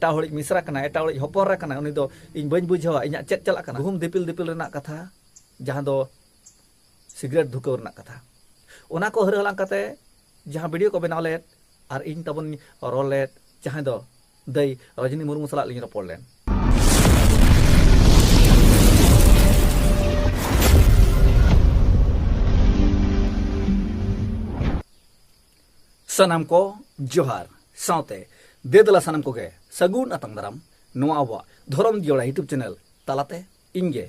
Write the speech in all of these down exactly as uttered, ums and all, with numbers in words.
ᱮᱴᱟᱜ ᱦᱚᱲᱤᱡ ᱢᱤᱥᱨᱟ ᱠᱟᱱᱟ, ᱮᱴᱟᱜ ᱦᱚᱲᱤᱡ ᱦᱚᱯᱚᱱ ᱮᱨᱟ ᱠᱟᱱᱟ, ᱩᱱᱤ ᱫᱚ ᱤᱧ ᱵᱟᱹᱧ ᱵᱩᱡᱷᱟᱹᱣᱟ, ᱤᱧᱟᱹᱜ ᱪᱮᱫ ᱪᱟᱞᱟᱜ ᱠᱟᱱᱟ? ᱜᱩᱦᱩᱢ ᱫᱤᱯᱤᱞ ᱫᱤᱯᱤᱞ ᱨᱮᱱᱟᱜ ᱠᱟᱛᱷᱟ, ᱡᱟᱦᱟᱸ ᱫᱚ ᱥᱤᱜᱨᱮᱴ ᱫᱷᱩᱠᱟᱹᱣ ᱨᱮᱱᱟᱜ ᱠᱟᱛᱷᱟ, ᱚᱱᱟ ᱠᱚ ᱦᱟᱹᱨ ᱦᱟᱞᱟᱝ ᱠᱟᱛᱮ ᱡᱟᱦᱟᱸ ᱵᱷᱤᱰᱤᱭᱳ ᱠᱚ ᱵᱮᱱᱟᱣ ᱞᱮᱫ ᱟᱨ ᱤᱧ ᱛᱟᱵᱚᱱ ᱨᱚᱲ ᱞᱮᱫ, ᱡᱟᱦᱟᱸᱭ ᱫᱚ ᱫᱟᱹᱭ ᱨᱚᱡᱽᱱᱤ ᱢᱩᱨᱢᱩ ᱥᱟᱞᱟᱜ ᱞᱤᱧ ᱨᱚᱯᱚᱲ ᱞᱮᱱ᱾ ᱥᱟᱱᱟᱢ ᱠᱚ ᱡᱚᱦᱟᱨ, ᱥᱟᱶᱛᱮ ᱫᱮ ᱫᱮᱞᱟ ᱥᱟᱱᱟᱢ ᱠᱚᱜᱮ ᱥᱟᱹᱜᱩᱱ ᱟᱛᱟᱝ ᱫᱟᱨᱟᱢ ᱱᱚᱣᱟ ᱟᱵᱚᱣᱟᱜ ᱫᱷᱚᱨᱚᱢ ᱡᱚᱲᱟ YouTube ᱪᱮᱱᱮᱞ ᱛᱟᱞᱟᱛᱮ᱾ ᱤᱧ ᱜᱮ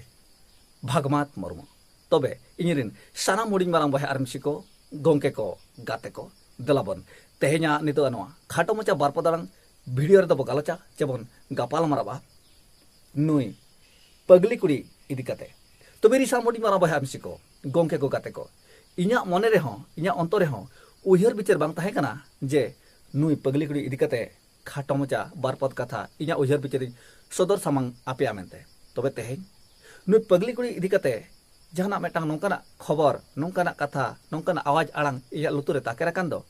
ᱵᱷᱟᱜᱽᱢᱟᱛ ᱢᱩᱨᱢᱩ᱾ ᱛᱚᱵᱮ ᱤᱧ ᱨᱮᱱ ᱥᱟᱱᱟᱢ ᱦᱩᱰᱤᱧ ᱢᱟᱨᱟᱝ ᱵᱚᱭᱦᱟ ᱟᱨ ᱢᱤᱥᱤ ᱠᱚ, ᱜᱚᱢᱠᱮ ᱠᱚ, ᱜᱟᱛᱮ ᱠᱚ, ᱫᱮᱞᱟᱵᱚᱱ ᱛᱮᱦᱮᱧᱟᱜ ᱱᱤᱛᱚᱜ ᱱᱚᱣᱟ ᱠᱷᱟᱴᱚ ᱢᱟᱪᱷᱟ ᱵᱟᱨ ᱯᱚᱫ ᱟᱲᱟᱝ ᱵᱷᱤᱰᱤᱭᱳ ᱨᱮᱫᱚ ᱵᱚ ᱜᱟᱞᱚᱪᱟ ᱪᱮᱵᱚᱱ ᱜᱟᱯᱟᱞ ᱢᱟᱨᱟᱣᱟ ᱱᱩᱭ ᱯᱟᱹᱜᱽᱞᱤ ᱠᱩᱲᱤ ᱤᱫᱤ ᱠᱟᱛᱮ᱾ ᱛᱚᱵᱮ ᱨᱤᱥᱟᱢ ᱦᱩᱰᱤᱧ ᱢᱟᱨᱟᱝ ᱵᱚᱭᱦᱟ ᱢᱤᱥᱤ ᱠᱚ, ᱜᱚᱢᱠᱮ ᱠᱚ, ᱜᱟᱛᱮ ᱠᱚ, ᱤᱧᱟᱹᱜ ᱢᱚᱱᱮ ᱨᱮᱦᱚᱸ, ᱤᱧᱟᱹᱜ ᱚᱱᱛᱚᱨ ᱨᱮᱦᱚᱸ ᱩᱭᱦᱟᱹᱨ ᱵᱤᱪᱟᱹᱨ ᱵᱟᱝ ᱛᱟᱦᱮᱸ ᱠᱟᱱᱟ ᱡᱮ ᱱᱩᱭ ᱯᱟᱹᱜᱽᱞᱤ ᱠᱩᱲᱤ ᱤᱫᱤ ᱠᱟᱛᱮ ᱠᱷᱟᱴᱚ ᱢᱟᱪᱷᱟ ᱵᱟᱨ ᱯᱚᱫ ᱠᱟᱛᱷᱟ ᱤᱧᱟᱹᱜ ᱩᱭᱦᱟᱹᱨ ᱵᱤᱪᱟᱹᱨᱤᱧ ᱥᱚᱫᱚᱨ ᱥᱟᱢᱟᱝ ᱟᱯᱮᱭᱟ ᱢᱮᱱᱛᱮ᱾ ᱛᱚᱵᱮ ᱛᱮᱦᱮᱧ ᱱᱩᱭ ᱯᱟᱹᱜᱽᱞᱤ ᱠᱩᱲᱤ ᱤᱫᱤ ᱠᱟᱛᱮ ᱡᱟᱦᱟᱱᱟᱜ ᱢᱤᱫᱴᱟᱝ ᱱᱚᱝᱠᱟᱱᱟᱜ ᱠᱷᱚᱵᱚᱨ, ᱱᱚᱝᱠᱟᱱᱟᱜ ᱠᱟᱛᱷᱟ, ᱱᱚᱝᱠᱟᱱᱟᱜ ᱟᱣᱟᱡᱽ ᱟᱲᱟᱝ ᱤᱧᱟᱹᱜ ᱞᱩᱛᱩᱨ ᱨᱮ ᱛᱟᱠᱮᱨ ᱟᱠᱟᱱ ᱫᱚ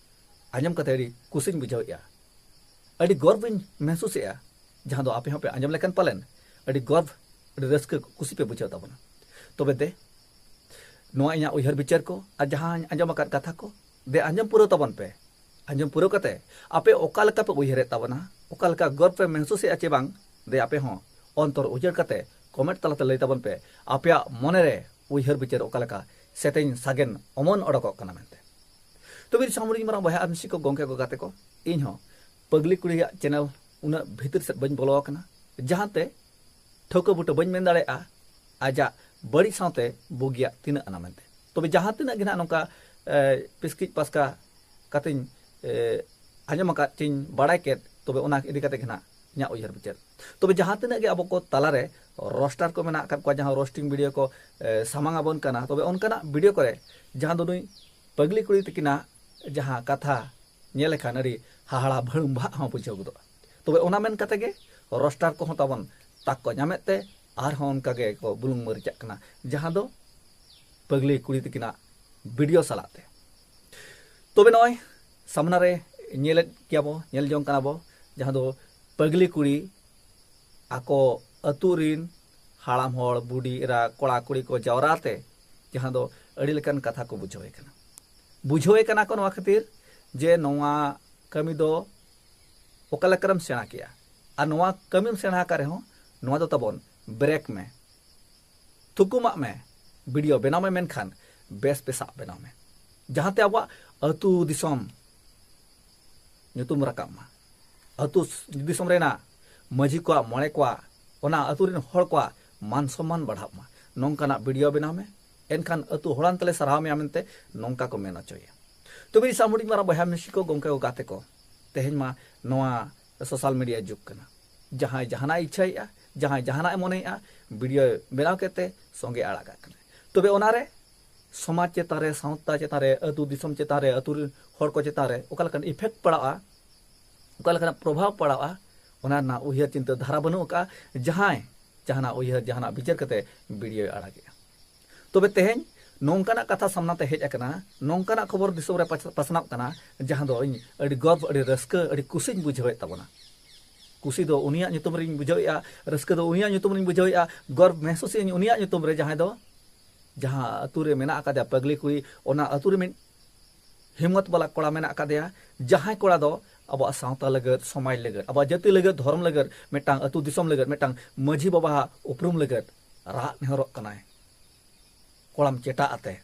ᱟᱸᱡᱚᱢ ᱠᱟᱛᱮ ᱟᱹᱰᱤ ᱠᱩᱥᱤᱧ ᱵᱩᱡᱷᱟᱹᱣᱮᱫᱼᱟ, ᱟᱹᱰᱤ ᱜᱚᱨᱵᱤᱧ ᱢᱮᱦᱥᱩᱥᱮᱫᱼᱟ᱾ ᱡᱟᱦᱟᱸ ᱫᱚ ᱟᱯᱮ ᱦᱚᱸᱯᱮ ᱟᱸᱡᱚᱢ ᱞᱮᱠᱷᱟᱱ ᱯᱟᱞᱮᱱ ᱟᱹᱰᱤ ᱜᱚᱨᱵ, ᱟᱹᱰᱤ ᱨᱟᱹᱥᱠᱟᱹ, ᱠᱩᱥᱤ ᱯᱮ ᱵᱩᱡᱷᱟᱹᱣ ᱛᱟᱵᱚᱱᱟ᱾ ᱛᱚᱵᱮ ᱫᱮ, ᱱᱚᱣᱟ ᱤᱧᱟᱹᱜ ᱩᱭᱦᱟᱹᱨ ᱵᱤᱪᱟᱹᱨ ᱠᱚ ᱟᱨ ᱡᱟᱦᱟᱸᱧ ᱟᱸᱡᱚᱢ ᱟᱠᱟᱫ ᱠᱟᱛᱷᱟ ᱠᱚ, ᱫᱮ, ᱟᱸᱡᱚᱢ ᱯᱩᱨᱟᱹᱣ ᱛᱟᱵᱚᱱ ᱯᱮ᱾ ᱟᱸᱡᱚᱢ ᱯᱩᱨᱟᱹᱣ ᱠᱟᱛᱮ ᱟᱯᱮ ᱚᱠᱟ ᱞᱮᱠᱟ ᱯᱮ ᱩᱭᱦᱟᱹᱨᱮᱫ ᱛᱟᱵᱚᱱᱟ, ᱚᱠᱟ ᱞᱮᱠᱟ ᱜᱚᱨᱵ ᱯᱮ ᱢᱮᱦᱥᱩᱥᱮᱫᱼᱟ ᱪᱮ ᱵᱟᱝ, ᱫᱮ, ᱟᱯᱮ ᱦᱚᱸ ᱚᱱᱛᱚᱨ ᱩᱡᱟᱹᱲ ᱠᱟᱛᱮ ᱠᱚᱢᱮᱱᱴ ᱛᱟᱞᱟᱛᱮ ᱞᱟᱹᱭ ᱛᱟᱵᱚᱱ ᱯᱮ, ᱟᱯᱮᱭᱟᱜ ᱢᱚᱱᱮ ᱨᱮ ᱩᱭᱦᱟᱹᱨ ᱵᱤᱪᱟᱹᱨ ᱚᱠᱟ ᱞᱮᱠᱟ ᱥᱮᱛᱮᱧ ᱥᱟᱜᱮᱱ ᱚᱢᱚᱱ ᱚᱰᱚᱠᱚᱜ ᱠᱟᱱᱟ ᱢᱮᱱᱛᱮ᱾ ᱛᱚᱵᱮ ᱥᱟᱢᱩᱨᱤᱧ ᱢᱟᱨᱟᱝ ᱵᱚᱭᱦᱟ ᱟᱨ ᱢᱤᱥᱤ ᱠᱚ, ᱜᱚᱢᱠᱮ ᱠᱚ, ᱜᱟᱛᱮ ᱠᱚ, ᱤᱧ ᱦᱚᱸ ᱯᱟᱹᱜᱽᱞᱤ ᱠᱩᱲᱤᱭᱟᱜ ᱪᱮᱱᱮᱞ ᱩᱱᱟᱹᱜ ᱵᱷᱤᱛᱤᱨ ᱥᱮᱫ ᱵᱟᱹᱧ ᱵᱚᱞᱚ ᱟᱠᱟᱱᱟ, ᱡᱟᱦᱟᱸᱛᱮ ᱴᱷᱟᱹᱣᱠᱟᱹ ᱵᱩᱴᱟᱹ ᱵᱟᱹᱧ ᱢᱮᱱ ᱫᱟᱲᱮᱭᱟᱜᱼᱟ ᱟᱡᱟᱜ ᱵᱟᱹᱲᱤᱡ ᱥᱟᱶᱛᱮ ᱵᱩᱜᱤᱭᱟᱜ ᱛᱤᱱᱟᱹᱜ ᱟᱱᱟ ᱢᱮᱱᱛᱮ᱾ ᱛᱚᱵᱮ ᱡᱟᱦᱟᱸ ᱛᱤᱱᱟᱹᱜ ᱜᱮ ᱱᱟᱦᱟᱜ ᱱᱚᱝᱠᱟ, ᱮ, ᱯᱤᱥᱠᱤᱡ ᱯᱟᱥᱠᱟ ᱠᱟᱛᱮᱧ, ᱮ, ᱟᱸᱡᱚᱢ ᱟᱠᱟᱫ ᱪᱮᱧ ᱵᱟᱲᱟᱭ ᱠᱮᱫ, ᱛᱚᱵᱮ ᱚᱱᱟ ᱤᱫᱤ ᱠᱟᱛᱮ ᱜᱮ ᱱᱟᱦᱟᱜ ᱤᱧᱟᱹᱜ ᱩᱭᱦᱟᱹᱨ ᱵᱤᱪᱟᱹᱨ᱾ ᱛᱚᱵᱮ ᱡᱟᱦᱟᱸ ᱛᱤᱱᱟᱹᱜ ᱜᱮ ᱟᱵᱚ ᱠᱚ ᱛᱟᱞᱟᱨᱮ ᱨᱳᱥᱴᱟᱨ ᱠᱚ ᱢᱮᱱᱟᱜ ᱟᱠᱟᱫ ᱠᱚᱣᱟ, ᱡᱟᱦᱟᱸ ᱨᱳᱥᱴᱤᱝ ᱵᱷᱤᱰᱤᱭᱳ ᱠᱚ, ᱮ, ᱥᱟᱢᱟᱝ ᱟᱵᱚᱱ ᱠᱟᱱᱟ, ᱛᱚᱵᱮ ᱚᱱᱠᱟᱱᱟᱜ ᱵᱷᱤᱰᱤᱭᱳ ᱠᱚᱨᱮ ᱡᱟᱦᱟᱸ ᱫᱚ ᱱᱩᱭ ᱯᱟᱹᱜᱽᱞᱤ ᱠᱩᱲᱤ ᱛᱤᱠᱤᱱᱟᱜ ᱡᱟᱦᱟᱸ ᱠᱟᱛᱷᱟ ᱧᱮᱞ ᱞᱮᱠᱷᱟᱱ ᱟᱹᱰᱤ ᱦᱟᱦᱟᱲᱟ ᱵᱷᱟᱹᱲᱩᱢ ᱵᱷᱟᱜ ᱦᱚᱸ ᱵᱩᱡᱷᱟᱹᱣ ᱜᱚᱫᱚᱜᱼᱟ᱾ ᱛᱚᱵᱮ ᱚᱱᱟ ᱢᱮᱱ ᱠᱟᱛᱮ ᱜᱮ ᱨᱳᱥᱴᱟᱨ ᱠᱚᱦᱚᱸ ᱛᱟᱵᱚᱱ ᱛᱟᱠ ᱠᱚ ᱧᱟᱢᱮᱫ ᱛᱮ ᱟᱨᱦᱚᱸ ᱚᱱᱠᱟ ᱜᱮ ᱠᱚ ᱵᱩᱞᱩᱝ ᱢᱟᱹᱨᱤᱪᱟᱜ ᱠᱟᱱᱟ, ᱡᱟᱦᱟᱸ ᱫᱚ ᱯᱟᱹᱜᱽᱞᱤ ᱠᱩᱲᱤ ᱛᱤᱠᱤᱱᱟᱜ ᱵᱷᱤᱰᱤᱭᱳ ᱥᱟᱞᱟᱜ ᱛᱮ᱾ ᱛᱚᱵᱮ ᱱᱚᱜᱼᱚᱭ ᱥᱟᱢᱱᱟ ᱨᱮ ᱧᱮᱞᱮᱫ ᱜᱮᱭᱟ ᱵᱚ, ᱧᱮᱞ ᱡᱚᱝ ᱠᱟᱱᱟ ᱵᱚ, ᱡᱟᱦᱟᱸ ᱫᱚ ᱯᱟᱹᱜᱽᱞᱤ ᱠᱩᱲᱤ ᱟᱠᱚ ᱟᱹᱛᱩ ᱨᱤᱱ ᱦᱟᱲᱟᱢ ᱦᱚᱲ, ᱵᱩᱰᱷᱤ ᱮᱨᱟ, ᱠᱚᱲᱟ ᱠᱩᱲᱤ ᱠᱚ ᱡᱟᱣᱨᱟ ᱛᱮ ᱡᱟᱦᱟᱸ ᱫᱚ ᱟᱹᱰᱤ ᱞᱮᱠᱟᱱ ᱠᱟᱛᱷᱟ ᱠᱚ ᱵᱩᱡᱷᱟᱹᱣᱮ ᱠᱟᱱᱟ᱾ ᱵᱩᱡᱷᱟᱹᱣᱮ ᱠᱟᱱᱟ ᱠᱚ ᱱᱚᱣᱟ ᱠᱷᱟᱹᱛᱤᱨ ᱡᱮ ᱱᱚᱣᱟ ᱠᱟᱹᱢᱤ ᱫᱚ ᱚᱠᱟ ᱞᱮᱠᱟᱨᱮᱢ ᱥᱮᱬᱟ ᱠᱮᱜᱼᱟ, ᱟᱨ ᱱᱚᱣᱟ ᱠᱟᱹᱢᱤᱢ ᱥᱮᱬᱟ ᱟᱠᱟᱫ ᱨᱮᱦᱚᱸ ᱱᱚᱣᱟ ᱫᱚ ᱛᱟᱵᱚᱱ ᱵᱨᱮᱠ ᱢᱮ, ᱛᱷᱩᱠᱩᱢᱟᱜ ᱢᱮ, ᱵᱷᱤᱰᱤᱭᱳ ᱵᱮᱱᱟᱣ ᱢᱮ, ᱢᱮᱱᱠᱷᱟᱱ ᱵᱮᱥ ᱵᱮᱥᱟᱜ ᱵᱮᱱᱟᱣ ᱢᱮ, ᱡᱟᱦᱟᱸᱛᱮ ᱟᱵᱚᱣᱟᱜ ᱟᱹᱛᱩ ᱫᱤᱥᱚᱢ ᱧᱩᱛᱩᱢ ᱨᱟᱠᱟᱵ ᱢᱟ, ᱟᱹᱛᱩ ᱫᱤᱥᱚᱢ ᱨᱮᱱᱟᱜ ᱢᱟᱹᱡᱷᱤ ᱠᱚᱣᱟᱜ, ᱢᱚᱬᱮ ᱠᱚᱣᱟᱜ, ᱚᱱᱟ ᱟᱹᱛᱩ ᱨᱮᱱ ᱦᱚᱲ ᱠᱚᱣᱟᱜ ᱢᱟᱱ ᱥᱚᱢᱢᱟᱱ ᱵᱟᱲᱦᱟᱜ ᱢᱟ, ᱱᱚᱝᱠᱟᱱᱟᱜ ᱵᱷᱤᱰᱤᱭᱳ ᱵᱮᱱᱟᱣ ᱢᱮ, ᱮᱱᱠᱷᱟᱱ ᱟᱹᱛᱩ ᱦᱚᱲᱟᱱ ᱛᱮᱞᱮ ᱥᱟᱨᱦᱟᱣ ᱢᱮᱭᱟ ᱢᱮᱱᱛᱮ ᱱᱚᱝᱠᱟ ᱠᱚ ᱢᱮᱱ ᱦᱚᱪᱚᱭᱮᱫᱼᱟ᱾ ᱛᱚᱵᱮ ᱤᱧ ᱥᱟᱶ ᱦᱩᱰᱤᱧ ᱢᱟᱨᱟᱝ ᱵᱚᱭᱦᱟ ᱢᱤᱥᱤ ᱠᱚ, ᱜᱚᱢᱠᱮ ᱠᱚ, ᱜᱟᱛᱮ ᱠᱚ, ᱛᱮᱦᱮᱧ ᱢᱟ ᱱᱚᱣᱟ ᱥᱳᱥᱟᱞ ᱢᱤᱰᱤᱭᱟ ᱡᱩᱜᱽ ᱠᱟᱱᱟ᱾ ᱡᱟᱦᱟᱸᱭ ᱡᱟᱦᱟᱱᱟᱜ ᱮ ᱤᱪᱪᱷᱟᱹᱭᱮᱫᱼᱟ, ᱡᱟᱦᱟᱸᱭ ᱡᱟᱦᱟᱱᱟᱜ ᱮ ᱢᱚᱱᱮᱭᱮᱫᱼᱟ, ᱵᱷᱤᱰᱤᱭᱳ ᱵᱮᱱᱟᱣ ᱠᱟᱛᱮ ᱥᱚᱸᱜᱮ ᱟᱲᱟᱜ ᱠᱟᱜ ᱠᱟᱱᱟ᱾ ᱛᱚᱵᱮ ᱚᱱᱟᱨᱮ ᱥᱚᱢᱟᱡᱽ ᱪᱮᱛᱟᱱ ᱨᱮ, ᱥᱟᱶᱛᱟ ᱪᱮᱛᱟᱱ ᱨᱮ, ᱟᱹᱛᱩ ᱫᱤᱥᱚᱢ ᱪᱮᱛᱟᱱ ᱨᱮ, ᱟᱹᱛᱩ ᱨᱮᱱ ᱦᱚᱲ ᱠᱚ ᱪᱮᱛᱟᱱ ᱨᱮ ᱚᱠᱟ ᱞᱮᱠᱟᱱ ᱤᱯᱷᱮᱠᱴ ᱯᱟᱲᱟᱜᱼᱟ, ᱚᱠᱟ ᱞᱮᱠᱟᱱᱟᱜ ᱯᱨᱚᱵᱷᱟᱵᱽ ᱯᱟᱲᱟᱜᱼᱟ, ᱚᱱᱟ ᱨᱮᱱᱟᱜ ᱩᱭᱦᱟᱹᱨ ᱪᱤᱱᱛᱟᱹ ᱫᱷᱟᱨᱟ ᱵᱟᱹᱱᱩᱜ ᱟᱠᱟᱫᱼᱟ᱾ ᱡᱟᱦᱟᱸᱭ ᱡᱟᱦᱟᱱᱟᱜ ᱩᱭᱦᱟᱹᱨ, ᱡᱟᱦᱟᱱᱟᱜ ᱵᱤᱪᱟᱹᱨ ᱠᱟᱛᱮ ᱵᱷᱤᱰᱤᱭᱳᱭ ᱟᱲᱟᱜᱮᱜᱼᱟ᱾ ᱛᱚᱵᱮ ᱛᱮᱦᱮᱧ ᱱᱚᱝᱠᱟᱱᱟᱜ ᱠᱟᱛᱷᱟ ᱥᱟᱢᱱᱟ ᱛᱮ ᱦᱮᱡ ᱟᱠᱟᱱᱟ, ᱱᱚᱝᱠᱟᱱᱟᱜ ᱠᱷᱚᱵᱚᱨ ᱫᱤᱥᱚᱢ ᱨᱮ ᱯᱟᱥ-, ᱯᱟᱥᱱᱟᱜ ᱠᱟᱱᱟ, ᱡᱟᱦᱟᱸ ᱫᱚ ᱤᱧ ᱟᱹᱰᱤ ᱜᱚᱨᱵ, ᱟᱹᱰᱤ ᱨᱟᱹᱥᱠᱟᱹ, ᱟᱹᱰᱤ ᱠᱩᱥᱤᱧ ᱵᱩᱡᱷᱟᱹᱣᱮᱫ ᱛᱟᱵᱚᱱᱟ᱾ ᱠᱩᱥᱤ ᱫᱚ ᱩᱱᱤᱭᱟᱜ ᱧᱩᱛᱩᱢ ᱨᱤᱧ ᱵᱩᱡᱷᱟᱹᱣᱮᱫᱼᱟ, ᱨᱟᱹᱥᱠᱟᱹ ᱫᱚ ᱩᱱᱤᱭᱟᱜ ᱧᱩᱛᱩᱢ ᱨᱤᱧ ᱵᱩᱡᱷᱟᱹᱣᱮᱫᱼᱟ, ᱜᱚᱨᱵ ᱢᱮᱦᱥᱩᱥ ᱤᱧ ᱩᱱᱤᱭᱟᱜ ᱧᱩᱛᱩᱢ ᱨᱮ, ᱡᱟᱦᱟᱸᱭ ᱫᱚ, ᱡᱟᱦᱟᱸ ᱟᱹᱛᱩ ᱨᱮ ᱢᱮᱱᱟᱜ ᱟᱠᱟᱫᱮᱭᱟ ᱯᱟᱹᱜᱽᱞᱤ ᱠᱩᱲᱤ, ᱚᱱᱟ ᱟᱹᱛᱩ ᱨᱮ ᱢᱤᱫ ᱦᱤᱢᱢᱚᱛ ᱵᱟᱞᱟ ᱠᱚᱲᱟ ᱢᱮᱱᱟᱜ ᱟᱠᱟᱫᱮᱭᱟ, ᱡᱟᱦᱟᱸᱭ ᱠᱚᱲᱟ ᱫᱚ ᱟᱵᱚᱣᱟᱜ ᱥᱟᱶᱛᱟ ᱞᱟᱹᱜᱤᱫ, ᱥᱚᱢᱟᱡᱽ ᱞᱟᱹᱜᱤᱫ, ᱟᱵᱚᱣᱟᱜ ᱡᱟᱹᱛᱤ ᱞᱟᱹᱜᱤᱫ, ᱫᱷᱚᱨᱚᱢ ᱞᱟᱹᱜᱤᱫ, ᱢᱤᱫᱴᱟᱝ ᱟᱹᱛᱩ ᱫᱤᱥᱚᱢ ᱞᱟᱹᱜᱤᱫ, ᱢᱤᱫᱴᱟᱝ ᱢᱟᱹᱡᱷᱤ ᱵᱟᱵᱟᱣᱟᱜ ᱩᱯᱨᱩᱢ ᱞᱟᱹᱜᱤᱫ ᱨᱟᱜ ᱱᱮᱦᱚᱨᱚᱜ ᱠᱟᱱᱟᱭ᱾ ᱠᱚᱲᱟᱢ ᱪᱮᱴᱟᱜ ᱟᱛᱮ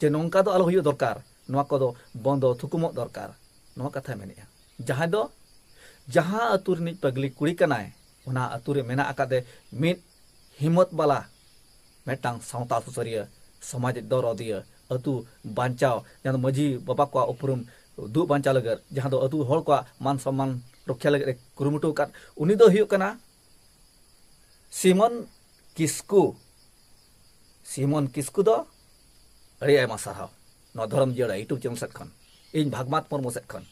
ᱡᱮ ᱱᱚᱝᱠᱟ ᱫᱚ ᱟᱞᱚ ᱦᱩᱭᱩᱜ ᱫᱚᱨᱠᱟᱨ, ᱱᱚᱣᱟ ᱠᱚᱫᱚ ᱵᱚᱱᱫᱚ ᱛᱷᱩᱠᱩᱢᱚᱜ ᱫᱚᱨᱠᱟᱨ, ᱱᱚᱣᱟ ᱠᱟᱛᱷᱟᱭ ᱢᱮᱱᱮᱜᱼᱟ᱾ ᱡᱟᱦᱟᱸᱭ ᱫᱚ, ᱡᱟᱦᱟᱸ ᱟᱹᱛᱩ ᱨᱤᱱᱤᱡ ᱯᱟᱹᱜᱽᱞᱤ ᱠᱩᱲᱤ ᱠᱟᱱᱟᱭ, ᱚᱱᱟ ᱟᱹᱛᱩ ᱨᱮ ᱢᱮᱱᱟᱜ ᱟᱠᱟᱫᱮ ᱢᱤᱫ ᱦᱤᱢᱢᱚᱛ ᱵᱟᱞᱟ, ᱢᱤᱫᱴᱟᱝ ᱥᱟᱶᱛᱟ ᱥᱩᱥᱟᱹᱨᱤᱭᱟᱹ, ᱥᱚᱢᱟᱡᱽ ᱫᱚᱨᱚᱫᱤᱭᱟᱹ, ᱟᱹᱛᱩ ᱵᱟᱧᱪᱟᱣ, ᱡᱟᱦᱟᱸ ᱫᱚ ᱢᱟᱹᱡᱷᱤ ᱵᱟᱵᱟ ᱠᱚᱣᱟᱜ ᱩᱯᱨᱩᱢ ᱫᱩᱜ ᱵᱟᱧᱪᱟᱣ ᱞᱟᱹᱜᱤᱫ, ᱡᱟᱦᱟᱸ ᱫᱚ ᱟᱹᱛᱩ ᱦᱚᱲ ᱠᱚᱣᱟᱜ ᱢᱟᱱ ᱥᱚᱱᱢᱟᱱ ᱨᱚᱠᱷᱟ ᱞᱟᱹᱜᱤᱫ ᱮ ᱠᱩᱨᱩᱢᱩᱴᱩ ᱟᱠᱟᱫ, ᱩᱱᱤ ᱫᱚ ᱦᱩᱭᱩᱜ ᱠᱟᱱᱟ ᱥᱤᱢᱚᱱ ᱠᱤᱥᱠᱩ᱾ ᱥᱤᱢᱚᱱ ᱠᱤᱥᱠᱩ ᱫᱚ ᱟᱹᱰᱤ ᱟᱭᱢᱟ ᱥᱟᱨᱦᱟᱣ ᱱᱚᱣᱟ ᱫᱷᱚᱨᱚᱢ ᱡᱤᱭᱟᱹᱲᱟ YouTube ᱪᱮᱱᱮᱞ ᱥᱮᱫ ᱠᱷᱚᱱ, ᱤᱧ ᱵᱷᱟᱜᱽᱢᱟᱛ ᱢᱩᱨᱢᱩ ᱥᱮᱫ ᱠᱷᱚᱱ᱾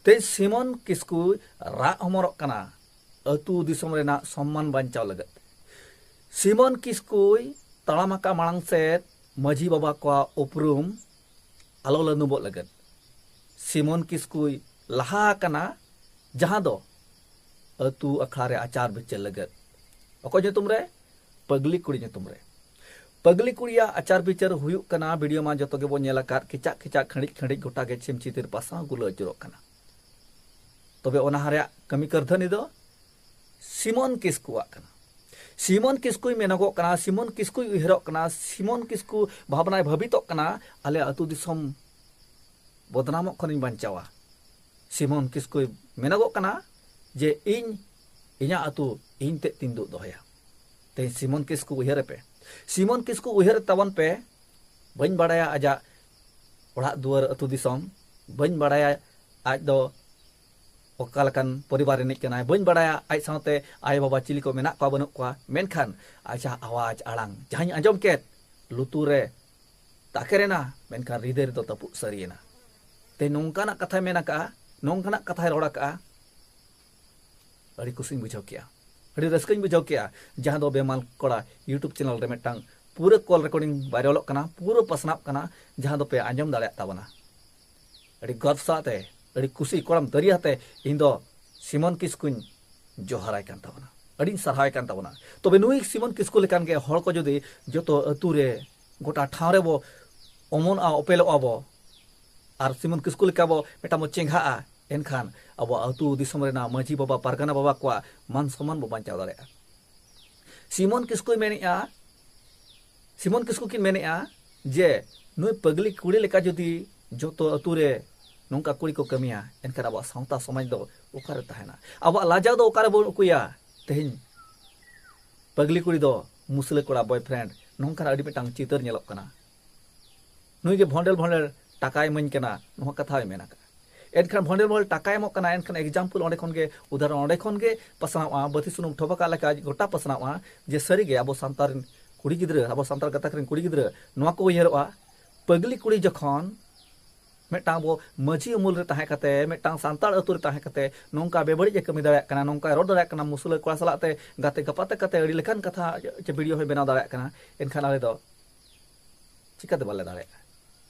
ᱛᱮᱦᱮᱧ ᱥᱤᱢᱚᱱ ᱠᱤᱥᱠᱩᱭ ᱨᱟᱜ ᱦᱚᱢᱚᱨᱚᱜ ᱠᱟᱱᱟ ᱟᱹᱛᱩ ᱫᱤᱥᱚᱢ ᱨᱮᱱᱟᱜ ᱥᱚᱢᱢᱟᱱ ᱵᱟᱧᱪᱟᱣ ᱞᱟᱹᱜᱤᱫ᱾ ᱥᱤᱢᱚᱱ ᱠᱤᱥᱠᱩᱭ ᱛᱟᱲᱟᱢ ᱟᱠᱟᱫ ᱢᱟᱲᱟᱝ ᱥᱮᱫ ᱢᱟᱹᱡᱷᱤ ᱵᱟᱵᱟ ᱠᱚᱣᱟᱜ ᱩᱯᱨᱩᱢ ᱟᱞᱚ ᱞᱟᱹᱱᱩᱵᱚᱜ ᱞᱟᱹᱜᱤᱫ ᱥᱤᱢᱚᱱ ᱠᱤᱥᱠᱩᱭ ᱞᱟᱦᱟ ᱟᱠᱟᱱᱟ, ᱡᱟᱦᱟᱸ ᱫᱚ ᱟᱹᱛᱩ ᱟᱠᱷᱲᱟ ᱨᱮ ᱟᱪᱟᱨ ᱵᱤᱪᱟᱹᱨ ᱞᱟᱹᱜᱤᱫ᱾ ᱚᱠᱚᱭ ᱧᱩᱛᱩᱢ ᱨᱮ? ᱯᱟᱹᱜᱽᱞᱤ ᱠᱩᱲᱤ ᱧᱩᱛᱩᱢ ᱨᱮ᱾ ᱯᱟᱹᱜᱽᱞᱤ ᱠᱩᱲᱤᱭᱟᱜ ᱟᱪᱟᱨ ᱵᱤᱪᱟᱹᱨ ᱦᱩᱭᱩᱜ ᱠᱟᱱᱟ, ᱵᱷᱤᱰᱤᱭᱳ ᱢᱟ ᱡᱚᱛᱚ ᱜᱮᱵᱚᱱ ᱧᱮᱞ ᱟᱠᱟᱫ, ᱠᱮᱪᱟᱜ ᱠᱮᱪᱟᱜ ᱠᱷᱟᱹᱲᱤᱡ ᱠᱷᱟᱹᱲᱤᱡ ᱜᱚᱴᱟ ᱜᱮ ᱪᱷᱤᱢ ᱪᱷᱤᱛᱤᱨ ᱯᱟᱥᱱᱟᱣ ᱜᱩᱞᱟᱹ ᱟᱹᱪᱩᱨᱚᱜ ᱠᱟᱱᱟ᱾ ᱛᱚᱵᱮ ᱚᱱᱟ ᱨᱮᱭᱟᱜ ᱠᱟᱹᱢᱤ ᱠᱟᱹᱨᱫᱷᱟᱹᱱᱤ ᱫᱚ ᱥᱤᱢᱚᱱ ᱠᱤᱥᱠᱩᱣᱟᱜ ᱠᱟᱱᱟ᱾ ᱥᱤᱢᱚᱱ ᱠᱤᱥᱠᱩᱭ ᱢᱮᱱᱚᱜᱚᱜ ᱠᱟᱱᱟ, ᱥᱤᱢᱚᱱ ᱠᱤᱥᱠᱩᱭ ᱩᱭᱦᱟᱹᱨᱚᱜ ᱠᱟᱱᱟ, ᱥᱤᱢᱚᱱ ᱠᱤᱥᱠᱩ ᱵᱷᱟᱵᱽᱱᱟᱭ ᱵᱷᱟᱹᱵᱤᱛᱚᱜ ᱠᱟᱱᱟ, ᱟᱞᱮ ᱟᱹᱛᱩ ᱫᱤᱥᱚᱢ ᱵᱚᱫᱱᱟᱢᱚᱜ ᱠᱷᱚᱱᱤᱧ ᱵᱟᱧᱪᱟᱣᱟ᱾ ᱥᱤᱢᱚᱱ ᱠᱤᱥᱠᱩᱭ ᱢᱮᱱᱚᱜᱚᱜ ᱠᱟᱱᱟ ᱡᱮ ᱤᱧ, ᱤᱧᱟᱹᱜ ᱟᱹᱛᱩ ᱤᱧ ᱛᱮᱫ ᱛᱤᱧ ᱫᱩᱜ ᱫᱚᱦᱚᱭᱟ᱾ ᱛᱮᱦᱮᱧ ᱥᱤᱢᱚᱱ ᱠᱤᱥᱠᱩ ᱩᱭᱦᱟᱹᱨ ᱯᱮ, ᱥᱤᱢᱚᱱ ᱠᱤᱥᱠᱩ ᱩᱭᱦᱟᱹᱨ ᱛᱟᱵᱚᱱ ᱯᱮ᱾ ᱵᱟᱹᱧ ᱵᱟᱲᱟᱭᱟ ᱟᱡᱟᱜ ᱚᱲᱟᱜ ᱫᱩᱣᱟᱹᱨ, ᱟᱹᱛᱩ ᱫᱤᱥᱚᱢ, ᱵᱟᱹᱧ ᱵᱟᱲᱟᱭᱟ ᱟᱡ ᱫᱚ ᱚᱠᱟ ᱞᱮᱠᱟᱱ ᱯᱚᱨᱤᱵᱟᱨ ᱨᱤᱱᱤᱡ ᱠᱟᱱᱟᱭ, ᱵᱟᱹᱧ ᱵᱟᱲᱟᱭᱟ ᱟᱡ ᱥᱟᱶᱛᱮ ᱟᱭᱳ ᱵᱟᱵᱟ ᱪᱤᱞᱤ ᱠᱚ ᱢᱮᱱᱟᱜ ᱠᱚᱣᱟ ᱵᱟᱹᱱᱩᱜ ᱠᱚᱣᱟ, ᱢᱮᱱᱠᱷᱟᱱ ᱟᱡᱟᱜ ᱟᱣᱟᱡᱽ ᱟᱲᱟᱝ ᱡᱟᱦᱟᱸᱧ ᱟᱸᱡᱚᱢ ᱠᱮᱫ, ᱞᱩᱛᱩᱨ ᱨᱮ ᱛᱟᱠᱮᱨ ᱮᱱᱟ, ᱢᱮᱱᱠᱷᱟᱱ ᱦᱨᱤᱫᱟᱹᱭ ᱨᱮᱫᱚ ᱛᱟᱹᱯᱩᱜ ᱥᱟᱹᱨᱤᱭᱮᱱᱟ᱾ ᱛᱮ ᱱᱚᱝᱠᱟᱱᱟᱜ ᱠᱟᱛᱷᱟᱭ ᱢᱮᱱ ᱟᱠᱟᱜᱼᱟ, ᱱᱚᱝᱠᱟᱱᱟᱜ ᱠᱟᱛᱷᱟᱭ ᱨᱚᱲ ᱟᱠᱟᱜᱼᱟ, ᱟᱹᱰᱤ ᱠᱩᱥᱤᱧ ᱵᱩᱡᱷᱟᱹᱣ ᱠᱮᱜᱼᱟ, ᱟᱹᱰᱤ ᱨᱟᱹᱥᱠᱟᱹᱧ ᱵᱩᱡᱷᱟᱹᱣ ᱠᱮᱜᱼᱟ᱾ ᱡᱟᱦᱟᱸ ᱫᱚ ᱵᱮᱢᱟᱞ ᱠᱚᱲᱟ YouTube ᱪᱮᱱᱮᱞ ᱨᱮ ᱢᱤᱫᱴᱟᱝ ᱯᱩᱨᱟᱹ ᱠᱚᱞ ᱨᱮᱠᱚᱨᱰᱤᱝ ᱵᱷᱟᱭᱨᱟᱞᱚᱜ ᱠᱟᱱᱟ, ᱯᱩᱨᱟᱹ ᱯᱟᱥᱱᱟᱜ ᱠᱟᱱᱟ, ᱡᱟᱦᱟᱸ ᱫᱚᱯᱮ ᱟᱸᱡᱚᱢ ᱫᱟᱲᱮᱭᱟᱜ ᱛᱟᱵᱚᱱᱟ᱾ ᱟᱹᱰᱤ ᱜᱚᱨᱵᱽ ᱥᱟᱶᱛᱮ, ᱟᱹᱰᱤ ᱠᱩᱥᱤ ᱠᱚᱲᱟᱢ ᱫᱟᱹᱨᱭᱟᱹ ᱟᱛᱮ ᱤᱧ ᱫᱚ ᱥᱤᱢᱚᱱ ᱠᱤᱥᱠᱩᱧ ᱡᱚᱦᱟᱨᱟᱭ ᱠᱟᱱ ᱛᱟᱵᱚᱱᱟ, ᱟᱹᱰᱤᱧ ᱥᱟᱨᱦᱟᱣᱟᱭ ᱠᱟᱱ ᱛᱟᱵᱚᱱᱟ᱾ ᱛᱚᱵᱮ ᱱᱩᱭ ᱥᱤᱢᱚᱱ ᱠᱤᱥᱠᱩ ᱞᱮᱠᱟᱱ ᱜᱮ ᱦᱚᱲ ᱠᱚ ᱡᱩᱫᱤ ᱡᱚᱛᱚ ᱟᱹᱛᱩ ᱨᱮ, ᱜᱚᱴᱟ ᱴᱷᱟᱶ ᱨᱮᱵᱚ ᱚᱢᱚᱱᱚᱜᱼᱟ, ᱚᱯᱮᱞᱚᱜᱼᱟ ᱵᱚ, ᱟᱨ ᱥᱤᱢᱚᱱ ᱠᱤᱥᱠᱩ ᱞᱮᱠᱟ ᱵᱚ ᱢᱤᱫᱴᱟᱝ ᱵᱚ ᱪᱮᱸᱜᱷᱟᱜᱼᱟ, ᱮᱱᱠᱷᱟᱱ ᱟᱵᱚ ᱟᱹᱛᱩ ᱫᱤᱥᱚᱢ ᱨᱮᱱᱟᱜ ᱢᱟᱹᱡᱷᱤ ᱵᱟᱵᱟ, ᱯᱟᱨᱜᱟᱱᱟ ᱵᱟᱵᱟ ᱠᱚᱣᱟᱜ ᱢᱟᱱ ᱥᱚᱱᱢᱟᱱ ᱵᱚ ᱵᱟᱧᱪᱟᱣ ᱫᱟᱲᱮᱭᱟᱜᱼᱟ᱾ ᱥᱤᱢᱚᱱ ᱠᱤᱥᱠᱩᱭ ᱢᱮᱱᱮᱫᱼᱟ, ᱥᱤᱢᱚᱱ ᱠᱤᱥᱠᱩ ᱠᱤᱱ ᱢᱮᱱᱮᱫᱼᱟ ᱡᱮ ᱱᱩᱭ ᱯᱟᱹᱜᱽᱞᱤ ᱠᱩᱲᱤ ᱞᱮᱠᱟ ᱡᱩᱫᱤ ᱡᱚᱛᱚ ᱟᱹᱛᱩ ᱨᱮ ᱱᱚᱝᱠᱟ ᱠᱩᱲᱤ ᱠᱚ ᱠᱟᱹᱢᱤᱭᱟ, ᱮᱱᱠᱷᱟᱱ ᱟᱵᱚᱣᱟᱜ ᱥᱟᱶᱛᱟ ᱥᱚᱢᱟᱡᱽ ᱫᱚ ᱚᱠᱟᱨᱮ ᱛᱟᱦᱮᱱᱟ? ᱟᱵᱚᱣᱟᱜ ᱞᱟᱡᱟᱣ ᱫᱚ ᱚᱠᱟᱨᱮ ᱵᱚᱱ ᱩᱠᱩᱭᱟ? ᱛᱮᱦᱮᱧ ᱯᱟᱹᱜᱽᱞᱤ ᱠᱩᱲᱤ ᱫᱚ ᱢᱩᱥᱞᱟᱹ ᱠᱚᱲᱟ boyfriend, ᱱᱚᱝᱠᱟᱱᱟᱜ ᱟᱹᱰᱤ ᱢᱤᱫᱴᱟᱝ ᱪᱤᱛᱟᱹᱨ ᱧᱮᱞᱚᱜ ᱠᱟᱱᱟ᱾ ᱱᱩᱭ ᱜᱮ ᱵᱷᱚᱸᱰᱮᱞ ᱵᱷᱚᱸᱰᱮᱞ ᱴᱟᱠᱟᱭ ᱤᱢᱟᱹᱧ ᱠᱟᱱᱟ, ᱱᱚᱣᱟ ᱠᱟᱛᱷᱟ ᱦᱚᱸᱭ ᱢᱮᱱ ᱟᱠᱟᱫᱼᱟ᱾ ᱮᱱᱠᱷᱟᱱ ᱵᱷᱚᱸᱰᱮᱞ ᱵᱷᱚᱸᱰᱮᱞ ᱴᱟᱠᱟᱭ ᱮᱢᱚᱜ ᱠᱟᱱᱟ, ᱮᱱᱠᱷᱟᱱ example ᱚᱸᱰᱮ ᱠᱷᱚᱱ ᱜᱮ, ᱩᱫᱟᱦᱚᱨᱚᱱ ᱚᱸᱰᱮ ᱠᱷᱚᱱ ᱜᱮ ᱯᱟᱥᱱᱟᱣᱼᱟ, ᱵᱟᱹᱛᱤ ᱥᱩᱱᱩᱢ ᱴᱷᱚᱯᱚᱠᱟᱜ ᱞᱮᱠᱟ ᱜᱚᱴᱟ ᱯᱟᱥᱱᱟᱣᱼᱟ ᱡᱮ ᱥᱟᱹᱨᱤᱜᱮ ᱟᱵᱚ ᱥᱟᱱᱛᱟᱲ ᱨᱮᱱ ᱠᱩᱲᱤ ᱜᱤᱫᱽᱨᱟᱹ, ᱟᱵᱚ ᱥᱟᱱᱛᱟᱲ ᱜᱟᱛᱟᱠ ᱨᱮᱱ ᱠᱩᱲᱤ ᱜᱤᱫᱽᱨᱟᱹ ᱱᱚᱣᱟ ᱠᱚ ᱩᱭᱦᱟᱹᱨᱚᱜᱼᱟ, ᱯᱟᱹᱜᱽᱞᱤ ᱠᱩᱲᱤ ᱡᱚᱠᱷᱚᱱ ᱢᱤᱫᱴᱟᱝ ᱟᱵᱚ ᱢᱟᱹᱡᱷᱤ ᱩᱢᱩᱞ ᱨᱮ ᱛᱟᱦᱮᱸ ᱠᱟᱛᱮ, ᱢᱤᱫᱴᱟᱝ ᱥᱟᱱᱛᱟᱲ ᱟᱹᱛᱩ ᱨᱮ ᱛᱟᱦᱮᱸ ᱠᱟᱛᱮ ᱱᱚᱝᱠᱟ ᱵᱮᱵᱟᱹᱲᱤᱡ ᱮ ᱠᱟᱹᱢᱤ ᱫᱟᱲᱮᱭᱟᱜ ᱠᱟᱱᱟ, ᱱᱚᱝᱠᱟᱭ ᱨᱚᱲ ᱫᱟᱲᱮᱭᱟᱜ ᱠᱟᱱᱟ, ᱢᱩᱥᱞᱟᱹ ᱠᱚᱲᱟ ᱥᱟᱞᱟᱜ ᱛᱮ ᱜᱟᱛᱮ ᱜᱟᱯᱟᱛᱮ ᱠᱟᱛᱮ ᱟᱹᱰᱤ ᱞᱮᱠᱟᱱ ᱠᱟᱛᱷᱟ ᱪᱮ ᱵᱷᱤᱰᱤᱭᱳ ᱦᱚᱸᱭ ᱵᱮᱱᱟᱣ ᱫᱟᱲᱮᱭᱟᱜ ᱠᱟᱱᱟ, ᱮᱱᱠᱷᱟᱱ ᱟᱞᱮ ᱫᱚ ᱪᱤᱠᱟᱹᱛᱮ ᱵᱟᱞᱮ ᱫᱟᱲᱮᱭᱟᱜᱼᱟ?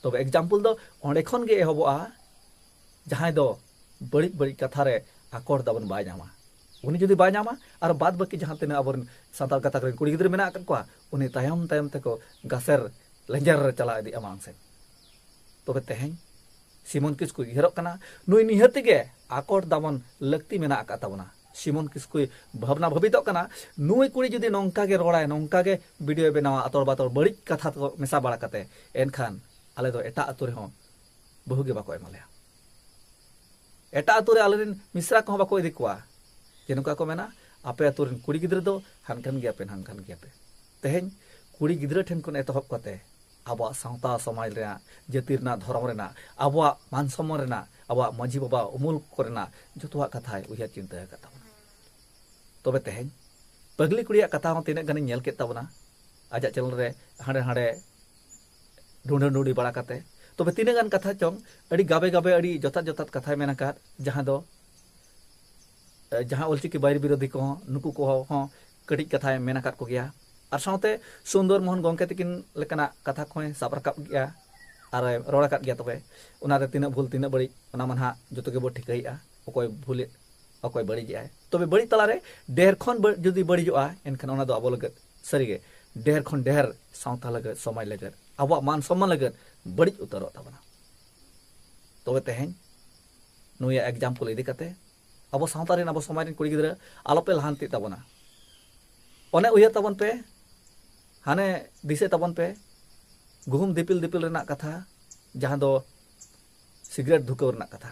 ᱛᱚᱵᱮ example ᱫᱚ ᱚᱸᱰᱮ ᱠᱷᱚᱱ ᱜᱮ ᱮᱦᱚᱵᱚᱜᱼᱟ, ᱡᱟᱦᱟᱸᱭ ᱫᱚ ᱵᱟᱹᱲᱤᱡ ᱵᱟᱹᱲᱤᱡ ᱠᱟᱛᱷᱟ ᱨᱮ ᱟᱠᱚᱴ ᱫᱟᱵᱚᱱ ᱵᱟᱭ ᱧᱟᱢᱟ᱾ ᱩᱱᱤ ᱡᱩᱫᱤ ᱵᱟᱭ ᱧᱟᱢᱟ, ᱟᱨ ᱵᱟᱫ ᱵᱟᱹᱠᱤ ᱡᱟᱦᱟᱸ ᱛᱤᱱᱟᱹᱜ ᱟᱵᱚᱨᱮᱱ ᱥᱟᱱᱛᱟᱲ ᱜᱟᱛᱟᱠ ᱨᱮᱱ ᱠᱩᱲᱤ ᱜᱤᱫᱽᱨᱟᱹ ᱢᱮᱱᱟᱜ ᱟᱠᱟᱫ ᱠᱚᱣᱟ, ᱩᱱᱤ ᱛᱟᱭᱚᱢ ᱛᱟᱭᱚᱢ ᱛᱮᱠᱚ ᱜᱟᱥᱮᱨ ᱞᱮᱸᱡᱮᱨ ᱨᱮ ᱪᱟᱞᱟᱣ ᱤᱫᱤᱜᱼᱟ ᱢᱟᱲᱟᱝ ᱥᱮᱫ᱾ ᱛᱚᱵᱮ ᱛᱮᱦᱮᱧ ᱥᱤᱢᱚᱱ ᱠᱤᱥᱠᱩᱭ ᱩᱭᱦᱟᱹᱨᱚᱜ ᱠᱟᱱᱟ, ᱱᱩᱭ ᱱᱤᱦᱟᱹᱛ ᱜᱮ ᱟᱠᱚᱴ ᱫᱟᱵᱚᱱ ᱞᱟᱹᱠᱛᱤ ᱢᱮᱱᱟᱜ ᱟᱠᱟᱫ ᱛᱟᱵᱚᱱᱟ᱾ ᱥᱤᱢᱚᱱ ᱠᱤᱥᱠᱩᱭ ᱵᱷᱟᱵᱽᱱᱟ ᱵᱷᱟᱹᱵᱤᱛᱚᱜ ᱠᱟᱱᱟ, ᱱᱩᱭ ᱠᱩᱲᱤ ᱡᱩᱫᱤ ᱱᱚᱝᱠᱟ ᱜᱮ ᱨᱚᱲᱟᱭ, ᱱᱚᱝᱠᱟ ᱜᱮ ᱵᱷᱤᱰᱤᱭᱳᱭ ᱵᱮᱱᱟᱣᱟ, ᱟᱛᱚᱲ ᱵᱟᱛᱚᱲ ᱵᱟᱹᱲᱤᱡ ᱠᱟᱛᱷᱟ ᱠᱚ ᱢᱮᱥᱟ ᱵᱟᱲᱟ ᱠᱟᱛᱮ, ᱮᱱᱠᱷᱟᱱ ᱟᱞᱮ ᱫᱚ ᱮᱴᱟᱜ ᱟᱹᱛᱩ ᱨᱮᱦᱚᱸ ᱵᱟᱹᱦᱩ ᱜᱮ ᱵᱟᱠᱚ ᱮᱢᱟ ᱞᱮᱭᱟ᱾ ᱮᱴᱟᱜ ᱟᱹᱛᱩ ᱨᱮ ᱟᱞᱮᱨᱮᱱ ᱢᱤᱥᱨᱟ ᱠᱚᱦᱚᱸ ᱵᱟᱠᱚ ᱤᱫᱤ ᱠᱚᱣᱟ, ᱡᱮ ᱱᱚᱝᱠᱟ ᱠᱚ ᱢᱮᱱᱟ, ᱟᱯᱮ ᱟᱹᱛᱩ ᱨᱮᱱ ᱠᱩᱲᱤ ᱜᱤᱫᱽᱨᱟᱹ ᱫᱚ ᱦᱟᱱᱠᱟᱱ ᱜᱮᱭᱟᱯᱮ, ᱱᱟᱝᱠᱟᱱ ᱜᱮᱭᱟᱯᱮ᱾ ᱛᱮᱦᱮᱧ ᱠᱩᱲᱤ ᱜᱤᱫᱽᱨᱟᱹ ᱴᱷᱮᱱ ᱠᱷᱚᱱ ᱮᱛᱚᱦᱚᱵ ᱠᱟᱛᱮ ᱟᱵᱚᱣᱟᱜ ᱥᱟᱶᱛᱟ ᱥᱚᱢᱟᱡᱽ ᱨᱮᱱᱟᱜ, ᱡᱟᱹᱛᱤ ᱨᱮᱱᱟᱜ, ᱫᱷᱚᱨᱚᱢ ᱨᱮᱱᱟᱜ, ᱟᱵᱚᱣᱟᱜ ᱢᱟᱱ ᱥᱚᱢᱢᱟᱱ ᱨᱮᱱᱟᱜ, ᱟᱵᱚᱣᱟᱜ ᱢᱟᱹᱡᱷᱤ ᱵᱟᱵᱟ ᱩᱢᱩᱞ ᱠᱚᱨᱮᱱᱟᱜ ᱡᱚᱛᱚᱣᱟᱜ ᱠᱟᱛᱷᱟᱭ ᱩᱭᱦᱟᱹᱨ ᱪᱤᱱᱛᱟᱹ ᱟᱠᱟᱫ ᱛᱟᱵᱚᱱᱟ᱾ ᱛᱚᱵᱮ ᱛᱮᱦᱮᱧ ᱯᱟᱹᱜᱽᱞᱤ ᱠᱩᱲᱤᱭᱟᱜ ᱠᱟᱛᱷᱟ ᱦᱚᱸ ᱛᱤᱱᱟᱹᱜ ᱜᱟᱱᱤᱧ ᱧᱮᱞ ᱠᱮᱫ ᱛᱟᱵᱚᱱᱟ ᱟᱡᱟᱜ ᱪᱮᱱᱮᱞ ᱨᱮ, ᱦᱟᱸᱰᱮ ᱦᱟᱸᱰᱮ ᱰᱩᱸᱰᱟᱹ ᱰᱩᱸᱰᱤ ᱵᱟᱲᱟ ᱠᱟᱛᱮ᱾ ᱛᱚᱵᱮ ᱛᱤᱱᱟᱹᱜ ᱜᱟᱱ ᱠᱟᱛᱷᱟ ᱪᱚᱝ, ᱟᱹᱰᱤ ᱜᱟᱵᱮ ᱜᱟᱵᱮ, ᱟᱹᱰᱤ ᱡᱚᱛᱷᱟᱛ ᱡᱚᱛᱷᱟᱛ ᱠᱟᱛᱷᱟᱭ ᱢᱮᱱ ᱟᱠᱟᱫ, ᱡᱟᱦᱟᱸ ᱫᱚ, ᱮ, ᱡᱟᱦᱟᱸ ᱚᱞᱪᱤᱠᱤ ᱵᱟᱭᱨᱤ ᱵᱤᱨᱳᱫᱷᱤ ᱠᱚᱦᱚᱸ, ᱱᱩᱠᱩ ᱠᱚᱦᱚᱸ ᱦᱚᱸ ᱠᱟᱹᱴᱤᱡ ᱠᱟᱛᱷᱟᱭ ᱢᱮᱱ ᱟᱠᱟᱫ ᱠᱚᱜᱮᱭᱟ᱾ ᱟᱨ ᱥᱟᱶᱛᱮ ᱥᱩᱱᱫᱚᱨ ᱢᱳᱦᱚᱱ ᱜᱚᱢᱠᱮ ᱛᱤᱠᱤᱱ ᱞᱮᱠᱟᱱᱟᱜ ᱠᱟᱛᱷᱟ ᱠᱚᱦᱚᱸᱭ ᱥᱟᱵ ᱨᱟᱠᱟᱵ ᱜᱮᱭᱟ ᱟᱨ ᱨᱚᱲ ᱟᱠᱟᱫ ᱜᱮᱭᱟ᱾ ᱛᱚᱵᱮ ᱚᱱᱟᱨᱮ ᱛᱤᱱᱟᱹᱜ ᱵᱷᱩᱞ, ᱛᱤᱱᱟᱹᱜ ᱵᱟᱹᱲᱤᱡ, ᱚᱱᱟ ᱢᱟ ᱱᱟᱦᱟᱜ ᱡᱚᱛᱚ ᱜᱮᱵᱚ ᱴᱷᱤᱠᱟᱹᱭᱮᱫᱼᱟ, ᱚᱠᱚᱭ ᱵᱷᱩᱞᱮᱫ, ᱚᱠᱚᱭ ᱵᱟᱹᱲᱤᱡᱮᱜᱼᱟᱭ᱾ ᱛᱚᱵᱮ ᱵᱟᱹᱲᱤᱡ ᱛᱟᱞᱟᱨᱮ ᱰᱷᱮᱨ ᱠᱷᱚᱱ ᱵᱟᱹ-, ᱡᱩᱫᱤ ᱵᱟᱹᱲᱤᱡᱚᱜᱼᱟ, ᱮᱱᱠᱷᱟᱱ ᱚᱱᱟ ᱫᱚ ᱟᱵᱚ ᱞᱟᱹᱜᱤᱫ ᱥᱟᱹᱨᱤᱜᱮ ᱰᱷᱮᱨ ᱠᱷᱚᱱ ᱰᱷᱮᱨ ᱥᱟᱶᱛᱟ ᱞᱟᱹᱜᱤᱫ, ᱥᱚᱢᱟᱡᱽ ᱞᱟᱹᱜᱤᱫ, ᱟᱵᱚᱣᱟᱜ ᱢᱟᱱ ᱥᱚᱢᱢᱟᱱ ᱞᱟᱹᱜᱤᱫ ᱵᱟᱹᱲᱤᱡ ᱩᱛᱟᱹᱨᱚᱜ ᱛᱟᱵᱚᱱᱟ᱾ ᱛᱚᱵᱮ ᱛᱮᱦᱮᱧ ᱱᱩᱭᱟᱜ ᱮᱠᱡᱟᱢᱯᱚᱞ ᱤᱫᱤ ᱠᱟᱛᱮ ᱟᱵᱚ ᱥᱟᱶᱛᱟ ᱨᱮᱱ, ᱟᱵᱚ ᱥᱚᱢᱟᱡᱽ ᱨᱮᱱ ᱠᱩᱲᱤ ᱜᱤᱫᱽᱨᱟᱹ ᱟᱞᱚᱯᱮ ᱞᱟᱦᱟᱱᱛᱤᱜ ᱛᱟᱵᱚᱱᱟ᱾ ᱚᱱᱮ ᱩᱭᱦᱟᱹᱨ ᱛᱟᱵᱚᱱ ᱯᱮ, ᱦᱟᱱᱮ ᱫᱤᱥᱟᱹᱭ ᱛᱟᱵᱚᱱ ᱯᱮ, ᱜᱩᱦᱩᱢ ᱫᱤᱯᱤᱞ ᱫᱤᱯᱤᱞ ᱨᱮᱱᱟᱜ ᱠᱟᱛᱷᱟ, ᱡᱟᱦᱟᱸ ᱫᱚ ᱥᱤᱜᱨᱮᱴ ᱫᱷᱩᱠᱟᱹᱣ ᱨᱮᱱᱟᱜ ᱠᱟᱛᱷᱟ,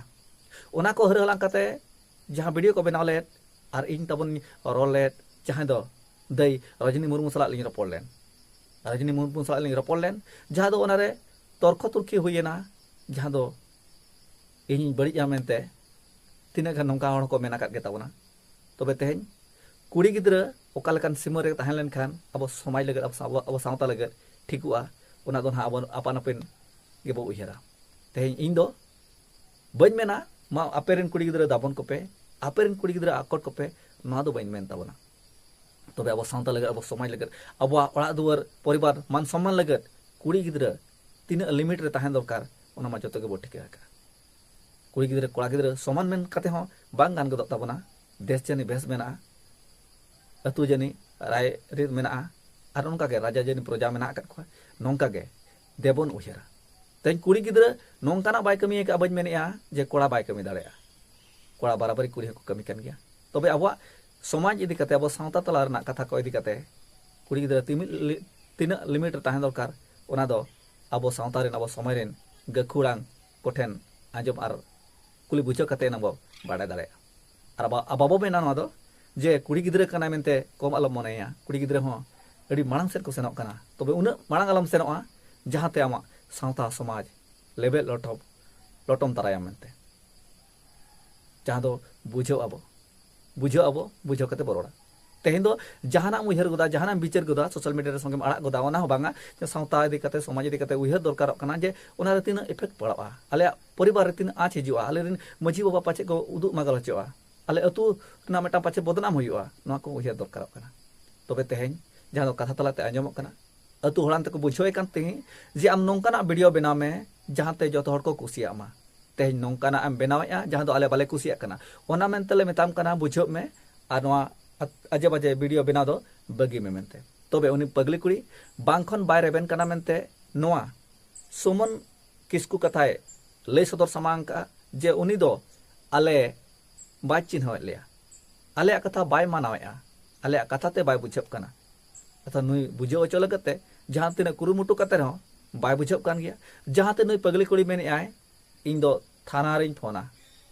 ᱚᱱᱟ ᱠᱚ ᱦᱟᱹᱨ ᱦᱟᱞᱟᱝ ᱠᱟᱛᱮ ᱡᱟᱦᱟᱸ ᱵᱷᱤᱰᱤᱭᱳ ᱠᱚ ᱵᱮᱱᱟᱣ ᱞᱮᱫ ᱟᱨ ᱤᱧ ᱛᱟᱵᱚᱱ ᱨᱚᱲ ᱞᱮᱫ, ᱡᱟᱦᱟᱸᱭ ᱫᱚ ᱫᱟᱹᱭ ᱨᱚᱡᱽᱱᱤ ᱢᱩᱨᱢᱩ ᱥᱟᱞᱟᱜ ᱞᱤᱧ ᱨᱚᱯᱚᱲ ᱞᱮᱱ, ᱨᱚᱡᱽᱱᱤ ᱢᱩᱨᱢᱩ ᱥᱟᱞᱟᱜ ᱞᱤᱧ ᱨᱚᱯᱚᱲ ᱞᱮᱱ, ᱡᱟᱦᱟᱸ ᱫᱚ ᱚᱱᱟᱨᱮ ᱛᱚᱨᱠᱚ ᱛᱚᱨᱠᱤ ᱦᱩᱭ ᱮᱱᱟ, ᱡᱟᱦᱟᱸ ᱫᱚ ᱤᱧᱤᱧ ᱵᱟᱹᱲᱤᱡᱼᱟ ᱢᱮᱱᱛᱮ ᱛᱤᱱᱟᱹᱜ ᱜᱟᱱ ᱱᱚᱝᱠᱟ ᱦᱚᱲ ᱠᱚ ᱢᱮᱱ ᱟᱠᱟᱫ ᱜᱮ ᱛᱟᱵᱚᱱᱟ᱾ ᱛᱚᱵᱮ ᱛᱮᱦᱮᱧ ᱠᱩᱲᱤ ᱜᱤᱫᱽᱨᱟᱹ ᱚᱠᱟ ᱞᱮᱠᱟᱱ ᱥᱤᱢᱟᱹ ᱨᱮ ᱛᱟᱦᱮᱸ ᱞᱮᱱᱠᱷᱟᱱ ᱟᱵᱚ ᱥᱚᱢᱟᱡᱽ ᱞᱟᱹᱜᱤᱫ, ᱟᱵᱚ ᱥᱟᱶ-, ᱟᱵᱚ ᱥᱟᱶᱛᱟ ᱞᱟᱹᱜᱤᱫ ᱴᱷᱤᱠᱚᱜᱼᱟ, ᱚᱱᱟ ᱫᱚ ᱱᱟᱦᱟᱜ ᱟᱵᱚ ᱟᱯᱟᱱ ᱟᱹᱯᱤᱱ ᱜᱮᱵᱚ ᱩᱭᱦᱟᱹᱨᱟ᱾ ᱛᱮᱦᱮᱧ ᱤᱧ ᱫᱚ ᱵᱟᱹᱧ ᱢᱮᱱᱟ ᱢᱟ ᱟᱯᱮ ᱨᱮᱱ ᱠᱩᱲᱤ ᱜᱤᱫᱽᱨᱟᱹ ᱫᱟᱵᱚᱱ ᱠᱚᱯᱮ, ᱟᱯᱮ ᱨᱮᱱ ᱠᱩᱲᱤ ᱜᱤᱫᱽᱨᱟᱹ ᱟᱠᱚᱴ ᱠᱚᱯᱮ, ᱱᱚᱣᱟ ᱫᱚ ᱵᱟᱹᱧ ᱢᱮᱱ ᱛᱟᱵᱚᱱᱟ᱾ ᱛᱚᱵᱮ ᱟᱵᱚ ᱥᱟᱶᱛᱟ ᱞᱟᱹᱜᱤᱫ, ᱟᱵᱚ ᱥᱚᱢᱟᱡᱽ ᱞᱟᱹᱜᱤᱫ, ᱟᱵᱚᱣᱟᱜ ᱚᱲᱟᱜ ᱫᱩᱣᱟᱹᱨ, ᱯᱚᱨᱤᱵᱟᱨ, ᱢᱟᱱ ᱥᱚᱢᱢᱟᱱ ᱞᱟᱹᱜᱤᱫ ᱠᱩᱲᱤ ᱜᱤᱫᱽᱨᱟᱹ ᱛᱤᱱᱟᱹᱜ ᱞᱤᱢᱤᱴ ᱨᱮ ᱛᱟᱦᱮᱸ ᱫᱚᱨᱠᱟᱨ, ᱚᱱᱟ ᱢᱟ ᱡᱚᱛᱚ ᱜᱮᱵᱚ ᱴᱷᱤᱠᱟᱹ ᱟᱠᱟᱫᱼᱟ᱾ ᱠᱩᱲᱤ ᱜᱤᱫᱽᱨᱟᱹ ᱠᱚᱲᱟ ᱜᱤᱫᱽᱨᱟᱹ ᱥᱚᱢᱟᱱ ᱢᱮᱱ ᱠᱟᱛᱮ ᱦᱚᱸ ᱵᱟᱝ ᱜᱟᱱ ᱜᱚᱫᱚᱜ ᱛᱟᱵᱚᱱᱟ᱾ ᱫᱮᱥ ᱡᱟᱹᱱᱤ ᱵᱮᱥ ᱢᱮᱱᱟᱜᱼᱟ, ᱟᱹᱛᱩ ᱡᱟᱹᱱᱤ ᱨᱟᱭ ᱨᱤᱛ ᱢᱮᱱᱟᱜᱼᱟ, ᱟᱨ ᱚᱱᱠᱟᱜᱮ ᱨᱟᱡᱟ ᱡᱟᱹᱱᱤ ᱯᱨᱚᱡᱟ ᱢᱮᱱᱟᱜ ᱟᱠᱟᱫ ᱠᱚᱣᱟ᱾ ᱱᱚᱝᱠᱟᱜᱮ ᱫᱮᱵᱚᱱ ᱩᱭᱦᱟᱹᱨᱟ᱾ ᱛᱮᱦᱮᱧ ᱠᱩᱲᱤ ᱜᱤᱫᱽᱨᱟᱹ ᱱᱚᱝᱠᱟᱱᱟᱜ ᱵᱟᱭ ᱠᱟᱹᱢᱤ ᱟᱠᱟᱫᱼᱟ, ᱵᱟᱹᱧ ᱢᱮᱱᱮᱫᱼᱟ ᱡᱮ ᱠᱚᱲᱟ ᱵᱟᱭ ᱠᱟᱹᱢᱤ ᱫᱟᱲᱮᱭᱟᱜᱼᱟ, ᱠᱚᱲᱟ ᱵᱟᱨᱟᱵᱟᱨᱤ ᱠᱩᱲᱤ ᱦᱚᱸᱠᱚ ᱠᱟᱹᱢᱤ ᱠᱟᱱ ᱜᱮᱭᱟ᱾ ᱛᱚᱵᱮ ᱟᱵᱚᱣᱟᱜ ᱥᱚᱢᱟᱡᱽ ᱤᱫᱤ ᱠᱟᱛᱮ, ᱟᱵᱚ ᱥᱟᱶᱛᱟ ᱛᱟᱞᱟ ᱨᱮᱱᱟᱜ ᱠᱟᱛᱷᱟ ᱠᱚ ᱤᱫᱤ ᱠᱟᱛᱮ ᱠᱩᱲᱤ ᱜᱤᱫᱽᱨᱟᱹ ᱛᱤᱢᱤ-, ᱞᱤ-, ᱛᱤᱱᱟᱹᱜ ᱞᱤᱢᱤᱴ ᱨᱮ ᱛᱟᱦᱮᱸ ᱫᱚᱨᱠᱟᱨ, ᱚᱱᱟ ᱫᱚ ᱟᱵᱚ ᱥᱟᱶᱛᱟ ᱨᱮᱱ, ᱟᱵᱚ ᱥᱚᱢᱟᱡᱽ ᱨᱮᱱ ᱜᱟᱹᱠᱷᱩᱲᱟᱱ ᱠᱚᱴᱷᱮᱱ ᱟᱸᱡᱚᱢ ᱟᱨ ᱠᱩᱞᱤ ᱵᱩᱡᱷᱟᱹᱣ ᱠᱟᱛᱮ ᱮᱱᱟᱝ ᱵᱚ ᱵᱟᱰᱟᱭ ᱫᱟᱲᱮᱭᱟᱜᱼᱟ᱾ ᱟᱨ ᱟᱵᱚ, ᱟᱵᱚ ᱵᱚ ᱢᱮᱱᱟ ᱱᱚᱣᱟ ᱫᱚ ᱡᱮ ᱠᱩᱲᱤ ᱜᱤᱫᱽᱨᱟᱹ ᱠᱟᱱᱟᱭ ᱢᱮᱱᱛᱮ ᱠᱚᱢ ᱟᱞᱚᱢ ᱢᱚᱱᱮᱭᱟ᱾ ᱠᱩᱲᱤ ᱜᱤᱫᱽᱨᱟᱹ ᱦᱚᱸ ᱟᱹᱰᱤ ᱢᱟᱲᱟᱝ ᱥᱮᱫ ᱠᱚ ᱥᱮᱱᱚᱜ ᱠᱟᱱᱟ᱾ ᱛᱚᱵᱮ ᱩᱱᱟᱹᱜ ᱢᱟᱲᱟᱝ ᱟᱞᱚᱢ ᱥᱮᱱᱚᱜᱼᱟ ᱡᱟᱦᱟᱸᱛᱮ ᱟᱢᱟᱜ ᱥᱟᱶᱛᱟ ᱥᱚᱢᱟᱡᱽ ᱞᱮᱵᱮᱫ ᱞᱚᱴᱚᱢ, ᱞᱚᱴᱚᱢ ᱛᱟᱨᱟᱭᱟᱢ ᱢᱮᱱᱛᱮ᱾ ᱡᱟᱦᱟᱸ ᱫᱚ ᱵᱩᱡᱷᱟᱹᱣ ᱟᱵᱚ, ᱵᱩᱡᱷᱟᱹᱣ ᱟᱵᱚ, ᱵᱩᱡᱷᱟᱹᱣ ᱠᱟᱛᱮ ᱵᱚ ᱨᱚᱲᱟ᱾ ᱛᱮᱦᱮᱧ ᱫᱚ ᱡᱟᱦᱟᱱᱟᱜ ᱮᱢ ᱩᱭᱦᱟᱹᱨ ᱜᱚᱫᱟ, ᱡᱟᱦᱟᱱᱟᱜ ᱮᱢ ᱵᱤᱪᱟᱹᱨ ᱜᱚᱫᱟ, ᱥᱳᱥᱟᱞ ᱢᱤᱰᱤᱭᱟ ᱨᱮ ᱥᱚᱸᱜᱮᱢ ᱟᱲᱟᱜ ᱜᱚᱫᱟ, ᱚᱱᱟ ᱦᱚᱸ ᱵᱟᱝᱟ᱾ ᱡᱮ ᱥᱟᱶᱛᱟ ᱤᱫᱤ ᱠᱟᱛᱮ, ᱥᱚᱢᱟᱡᱽ ᱤᱫᱤ ᱠᱟᱛᱮ ᱩᱭᱦᱟᱹᱨ ᱫᱚᱨᱠᱟᱨᱚᱜ ᱠᱟᱱᱟ ᱡᱮ ᱚᱱᱟ ᱨᱮ ᱛᱤᱱᱟᱹᱜ ᱤᱯᱷᱮᱠᱴ ᱯᱟᱲᱟᱜᱼᱟ, ᱟᱞᱮᱭᱟᱜ ᱯᱚᱨᱤᱵᱟᱨ ᱨᱮ ᱛᱤᱱᱟᱹᱜ ᱟᱸᱪ ᱦᱤᱡᱩᱜᱼᱟ, ᱟᱞᱮᱨᱮᱱ ᱢᱟᱹᱡᱷᱤ ᱵᱟᱵᱟ ᱯᱟᱪᱮᱫ ᱠᱚ ᱩᱫᱩᱜ ᱢᱟᱜᱟᱞ ᱦᱚᱪᱚᱜᱼᱟ, ᱟᱞᱮ ᱟᱹᱛᱩ ᱨᱮᱱᱟᱜ ᱢᱤᱫᱴᱟᱝ ᱯᱟᱪᱮᱫ ᱵᱚᱫᱱᱟᱢ ᱦᱩᱭᱩᱜᱼᱟ, ᱱᱚᱣᱟ ᱠᱚ ᱩᱭᱦᱟᱹᱨ ᱫᱚᱨᱠᱟᱨᱚᱜ ᱠᱟᱱᱟ᱾ ᱛᱚᱵᱮ ᱛᱮᱦᱮᱧ ᱡᱟᱦᱟᱸ ᱫᱚ ᱠᱟᱛᱷᱟ ᱛᱟᱞᱟᱛᱮ ᱟᱸᱡᱚᱢᱚᱜ ᱠᱟᱱᱟ, ᱟᱹᱛᱩ ᱦᱚᱲᱟᱱ ᱛᱮᱠᱚ ᱵᱩᱡᱷᱟᱹᱣᱮ ᱠᱟᱱ ᱛᱤᱧ ᱡᱮ ᱟᱢ ᱱᱚᱝᱠᱟᱱᱟᱜ ᱵᱷᱤᱰᱤᱭᱳ ᱵᱮᱱᱟᱣ ᱢᱮ, ᱡᱟᱦᱟᱸᱛᱮ ᱡᱚᱛᱚ ᱦᱚᱲ ᱠᱚ ᱠᱩᱥᱤᱭᱟᱜ ᱢᱟ᱾ ᱛᱮᱦᱮᱧ ᱱᱚᱝᱠᱟᱱᱟᱜ ᱮᱢ ᱵᱮᱱᱟᱣᱮᱫᱼᱟ ᱡᱟᱦᱟᱸ ᱫᱚ ᱟᱞᱮ ᱵᱟᱞᱮ ᱠᱩᱥᱤᱭᱟᱜ ᱠᱟᱱᱟ, ᱚᱱᱟ ᱢᱮᱱᱛᱮ ᱞᱮ ᱢᱮᱛᱟᱢ ᱠᱟᱱᱟ, ᱵᱩᱡᱷᱟᱹᱜ ᱢᱮ ᱟᱨ ᱱᱚᱣᱟ ᱟ-, ᱟᱡᱮ ᱵᱟᱡᱮ ᱵᱷᱤᱰᱤᱭᱳ ᱵᱮᱱᱟᱣ ᱫᱚ ᱵᱟᱹᱜᱤ ᱢᱮ ᱢᱮᱱᱛᱮ᱾ ᱛᱚᱵᱮ ᱩᱱᱤ ᱯᱟᱹᱜᱽᱞᱤ ᱠᱩᱲᱤ ᱵᱟᱝ ᱠᱷᱚᱱ ᱵᱟᱭ ᱨᱮᱵᱮᱱ ᱠᱟᱱᱟ ᱢᱮᱱᱛᱮ ᱱᱚᱣᱟ ᱥᱩᱢᱚᱱ ᱠᱤᱥᱠᱩ ᱠᱟᱛᱷᱟᱭ ᱞᱟᱹᱭ ᱥᱚᱫᱚᱨ ᱥᱟᱢᱟᱝ ᱠᱟᱜᱼᱟ ᱡᱮ ᱩᱱᱤ ᱫᱚ ᱟᱞᱮ ᱵᱟᱭ ᱪᱤᱱᱦᱟᱹᱣᱮᱫ ᱞᱮᱭᱟ, ᱟᱞᱮᱭᱟᱜ ᱠᱟᱛᱷᱟ ᱵᱟᱭ ᱢᱟᱱᱟᱣᱮᱫᱼᱟ, ᱟᱞᱮᱭᱟᱜ ᱠᱟᱛᱷᱟ ᱛᱮ ᱵᱟᱭ ᱵᱩᱡᱷᱟᱹᱜ ᱠᱟᱱᱟ᱾ ᱟᱫᱚ ᱱᱩᱭ ᱵᱩᱡᱷᱟᱹᱣ ᱦᱚᱪᱚ ᱞᱟᱹᱜᱤᱫ ᱛᱮ ᱡᱟᱦᱟᱸ ᱛᱤᱱᱟᱹᱜ ᱠᱩᱨᱩᱢᱩᱴᱩ ᱠᱟᱛᱮ ᱨᱮᱦᱚᱸ ᱵᱟᱭ ᱵᱩᱡᱷᱟᱹᱜ ᱠᱟᱱ ᱜᱮᱭᱟ᱾ ᱡᱟᱦᱟᱸ ᱛᱮ ᱱᱩᱭ ᱯᱟᱹᱜᱽᱞᱤ ᱠᱩᱲᱤ ᱢᱮᱱᱮᱫᱼᱟᱭ, ᱤᱧ ᱫᱚ ᱛᱷᱟᱱᱟ ᱨᱤᱧ ᱯᱷᱳᱱᱟ᱾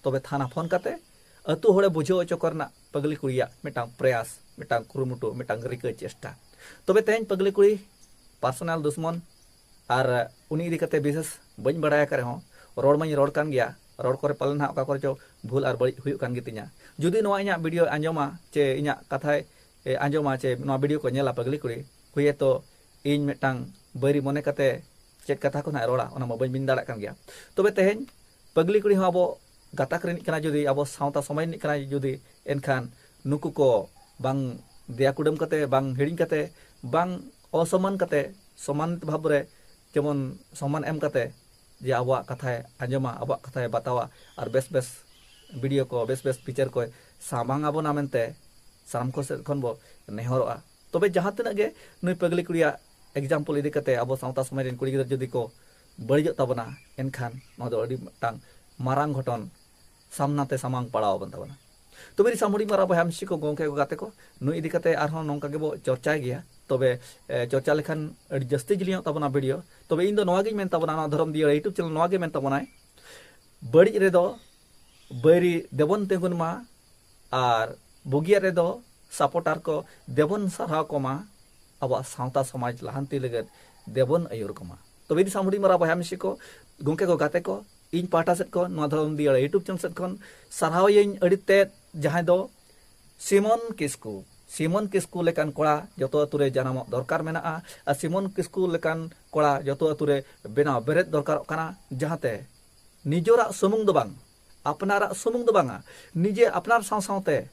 ᱛᱚᱵᱮ ᱛᱷᱟᱱᱟ ᱯᱷᱳᱱ ᱠᱟᱛᱮ ᱟᱹᱛᱩ ᱦᱚᱲᱮ ᱵᱩᱡᱷᱟᱹᱣ ᱦᱚᱪᱚ ᱠᱚ ᱨᱮᱱᱟᱜ ᱯᱟᱹᱜᱽᱞᱤ ᱠᱩᱲᱤᱭᱟᱜ ᱢᱤᱫᱴᱟᱝ ᱯᱨᱚᱭᱟᱥ, ᱢᱤᱫᱴᱟᱝ ᱠᱩᱨᱩᱢᱩᱴᱩ, ᱢᱤᱫᱴᱟᱝ ᱨᱤᱠᱟᱹ ᱪᱮᱥᱴᱟ᱾ ᱛᱚᱵᱮ ᱛᱮᱦᱮᱧ ᱯᱟᱹᱜᱽᱞᱤ ᱠᱩᱲᱤ ᱯᱟᱨᱥᱚᱱᱟᱞ ᱫᱩᱥᱢᱚᱱ ᱟᱨ ᱩᱱᱤ ᱤᱫᱤ ᱠᱟᱛᱮ ᱵᱤᱥᱮᱥ ᱵᱟᱹᱧ ᱵᱟᱲᱟᱭ ᱟᱠᱟᱫ ᱨᱮᱦᱚᱸ, ᱨᱚᱲ ᱢᱟᱧ ᱨᱚᱲ ᱠᱟᱱ ᱜᱮᱭᱟ, ᱨᱚᱲ ᱠᱚᱨᱮ ᱯᱟᱞᱮᱱ ᱦᱟᱸᱜ ᱚᱠᱟ ᱠᱚᱨᱮ ᱪᱚ ᱵᱷᱩᱞ ᱟᱨ ᱵᱟᱹᱲᱤᱡ ᱦᱩᱭᱩᱜ ᱠᱟᱱ ᱜᱮᱛᱤᱧᱟ᱾ ᱡᱩᱫᱤ ᱱᱚᱣᱟ ᱤᱧᱟᱹᱜ ᱵᱷᱤᱰᱤᱭᱳ ᱟᱸᱡᱚᱢᱟ ᱪᱮ ᱤᱧᱟᱹᱜ ᱠᱟᱛᱷᱟᱭ, ᱮ, ᱟᱸᱡᱚᱢᱟ ᱪᱮ ᱱᱚᱣᱟ ᱵᱷᱤᱰᱤᱭᱳ ᱠᱚ ᱧᱮᱞᱟ ᱯᱟᱹᱜᱽᱞᱤ ᱠᱩᱲᱤ, ᱦᱩᱭᱮᱛᱚ ᱤᱧ ᱢᱤᱫᱴᱟᱝ ᱵᱟᱹᱭᱨᱤ ᱢᱚᱱᱮ ᱠᱟᱛᱮ ᱪᱮᱫ ᱠᱟᱛᱷᱟ ᱠᱚ ᱱᱟᱦᱟᱜ ᱨᱚᱲᱟ, ᱚᱱᱟ ᱢᱟ ᱵᱟᱹᱧ ᱢᱮᱱ ᱫᱟᱲᱮᱭᱟᱜ ᱠᱟᱱ ᱜᱮᱭᱟ᱾ ᱛᱚᱵᱮ ᱛᱮᱦᱮᱧ ᱯᱟᱹᱜᱽᱞᱤ ᱠᱩᱲᱤ ᱦᱚᱸ ᱟᱵᱚ ᱜᱟᱛᱟᱠ ᱨᱤᱱᱤᱡ ᱠᱟᱱᱟᱭ, ᱡᱩᱫᱤ ᱟᱵᱚ ᱥᱟᱶᱛᱟ ᱥᱚᱢᱟᱡᱽ ᱨᱤᱱᱤᱡ ᱠᱟᱱᱟᱭ, ᱡᱩᱫᱤ ᱮᱱᱠᱷᱟᱱ ᱱᱩᱠᱩ ᱠᱚ ᱵᱟᱝ ᱫᱮᱭᱟ ᱠᱩᱰᱟᱹᱢ ᱠᱟᱛᱮ, ᱵᱟᱝ ᱦᱤᱲᱤᱧ ᱠᱟᱛᱮ, ᱵᱟᱝ ᱚᱥᱚᱢᱢᱟᱱ ᱠᱟᱛᱮ, ᱥᱚᱢᱟᱱ ᱵᱷᱟᱵᱽ ᱨᱮ ᱡᱮᱢᱚᱱ ᱥᱚᱢᱢᱟᱱ ᱮᱢ ᱠᱟᱛᱮ ᱡᱮ ᱟᱵᱚᱣᱟᱜ ᱠᱟᱛᱷᱟᱭ ᱟᱸᱡᱚᱢᱟ, ᱟᱵᱚᱣᱟᱜ ᱠᱟᱛᱷᱟᱭ ᱵᱟᱛᱟᱣᱟ ᱟᱨ ᱵᱮᱥ ᱵᱮᱥ ᱵᱷᱤᱰᱤᱭᱳ ᱠᱚ, ᱵᱮᱥ ᱵᱮᱥ ᱯᱤᱠᱪᱟᱨ ᱠᱚᱭ ᱥᱟᱢᱟᱝ ᱟᱵᱚᱱᱟ ᱢᱮᱱᱛᱮ ᱥᱟᱱᱟᱢ ᱠᱚ ᱥᱮᱫ ᱠᱷᱚᱱ ᱵᱚ ᱱᱮᱦᱚᱨᱚᱜᱼᱟ᱾ ᱛᱚᱵᱮ ᱡᱟᱦᱟᱸ ᱛᱤᱱᱟᱹᱜ ᱜᱮ ᱱᱩᱭ ᱯᱟᱹᱜᱽᱞᱤ ᱠᱩᱲᱤᱭᱟᱜ example ᱤᱫᱤ ᱠᱟᱛᱮ ᱟᱵᱚ ᱥᱟᱶᱛᱟ ᱥᱚᱢᱟᱡᱽ ᱨᱮᱱ ᱠᱩᱲᱤ ᱜᱤᱫᱽᱨᱟᱹ ᱡᱩᱫᱤ ᱠᱚ ᱵᱟᱹᱲᱤᱡᱚᱜ ᱛᱟᱵᱚᱱᱟ, ᱮᱱᱠᱷᱟᱱ ᱱᱚᱣᱟ ᱫᱚ ᱟᱹᱰᱤ ᱢᱤᱫᱴᱟᱝ ᱢᱟᱨᱟᱝ ᱜᱷᱚᱴᱚᱱ ᱥᱟᱢᱱᱟ ᱛᱮ ᱥᱟᱢᱟᱝ ᱯᱟᱲᱟᱣ ᱟᱵᱚᱱ ᱛᱟᱵᱚᱱᱟ᱾ ᱛᱚᱵᱮ ᱤᱧ ᱥᱟᱢᱩᱰᱤ ᱢᱟᱨᱟ ᱵᱚᱭᱦᱟ ᱢᱤᱥᱤ ᱠᱚ, ᱜᱚᱢᱠᱮ ᱠᱚ, ᱜᱟᱛᱮ ᱠᱚ, ᱱᱩᱭ ᱤᱫᱤ ᱠᱟᱛᱮ ᱟᱨᱦᱚᱸ ᱱᱚᱝᱠᱟ ᱜᱮᱵᱚ ᱪᱚᱨᱪᱟᱭ ᱜᱮᱭᱟ᱾ ᱛᱚᱵᱮ ᱮ, ᱪᱚᱨᱪᱟ ᱞᱮᱠᱷᱟᱱ ᱟᱹᱰᱤ ᱡᱟᱹᱥᱛᱤ ᱡᱤᱞᱤᱧᱚᱜ ᱛᱟᱵᱚᱱᱟ video᱾ ᱛᱚᱵᱮ ᱤᱧ ᱫᱚ ᱱᱚᱣᱟ ᱜᱤᱧ ᱢᱮᱱ ᱛᱟᱵᱚᱱᱟ, ᱱᱚᱣᱟ ᱫᱷᱚᱨᱚᱢ ᱫᱤᱭᱟᱹᱲᱟ YouTube channel ᱱᱚᱣᱟ ᱜᱮ ᱢᱮᱱ ᱛᱟᱵᱚᱱᱟᱭ, ᱵᱟᱹᱲᱤᱡ ᱨᱮᱫᱚ ᱵᱟᱹᱭᱨᱤ ᱫᱮᱵᱚᱱ ᱛᱤᱸᱜᱩᱱ ᱢᱟ, ᱟᱨ ᱵᱩᱜᱤᱭᱟᱜ ᱨᱮᱫᱚ supporter ᱠᱚ ᱫᱮᱵᱚᱱ ᱥᱟᱨᱦᱟᱣ ᱠᱚᱢᱟ, ᱟᱵᱚᱣᱟᱜ ᱥᱟᱶᱛᱟ ᱥᱚᱢᱟᱡᱽ ᱞᱟᱦᱟᱱᱛᱤ ᱞᱟᱹᱜᱤᱫ ᱫᱮᱵᱚᱱ ᱟᱹᱭᱩᱨ ᱠᱚᱢᱟ᱾ ᱛᱚᱵᱮ ᱤᱧ ᱥᱟᱢᱩᱰᱤ ᱢᱟᱨᱟ ᱵᱚᱭᱦᱟ ᱢᱤᱥᱤ ᱠᱚ, ᱜᱚᱢᱠᱮ ᱠᱚ, ᱜᱟᱛᱮ ᱠᱚ, ᱤᱧ ᱯᱟᱦᱴᱟ ᱥᱮᱫ ᱠᱷᱚᱱ, ᱱᱚᱣᱟ ᱫᱷᱚᱨᱚᱢ ᱫᱤᱭᱟᱹᱲᱟ YouTube channel ᱥᱮᱫ ᱠᱷᱚᱱ ᱥᱟᱨᱦᱟᱣ ᱤᱧ ᱟᱹᱰᱤ ᱛᱮᱫ, ᱡᱟᱦᱟᱸᱭ ᱫᱚ ᱥᱤᱢᱚᱱ ᱠᱤᱥᱠᱩ᱾ ᱥᱤᱢᱚᱱ ᱠᱤᱥᱠᱩ ᱞᱮᱠᱟᱱ ᱠᱚᱲᱟ ᱡᱚᱛᱚ ᱟᱹᱛᱩ ᱨᱮ ᱡᱟᱱᱟᱢᱚᱜ ᱫᱚᱨᱠᱟᱨ ᱢᱮᱱᱟᱜᱼᱟ᱾ ᱟᱨ ᱥᱤᱢᱚᱱ ᱠᱤᱥᱠᱩ ᱞᱮᱠᱟᱱ ᱠᱚᱲᱟ ᱡᱚᱛᱚ ᱟᱹᱛᱩ ᱨᱮ ᱵᱮᱱᱟᱣ ᱵᱮᱨᱮᱫ ᱫᱚᱨᱠᱟᱨᱚᱜ ᱠᱟᱱᱟ, ᱡᱟᱦᱟᱸᱛᱮ ᱱᱤᱡᱚᱨᱟᱜ ᱥᱩᱢᱩᱝ ᱫᱚ ᱵᱟᱝ, ᱟᱯᱱᱟᱨᱟᱜ ᱥᱩᱢᱩᱝ ᱫᱚ ᱵᱟᱝᱟ, ᱱᱤᱡᱮ ᱟᱯᱱᱟᱨ ᱥᱟᱶ ᱥᱟᱶᱛᱮ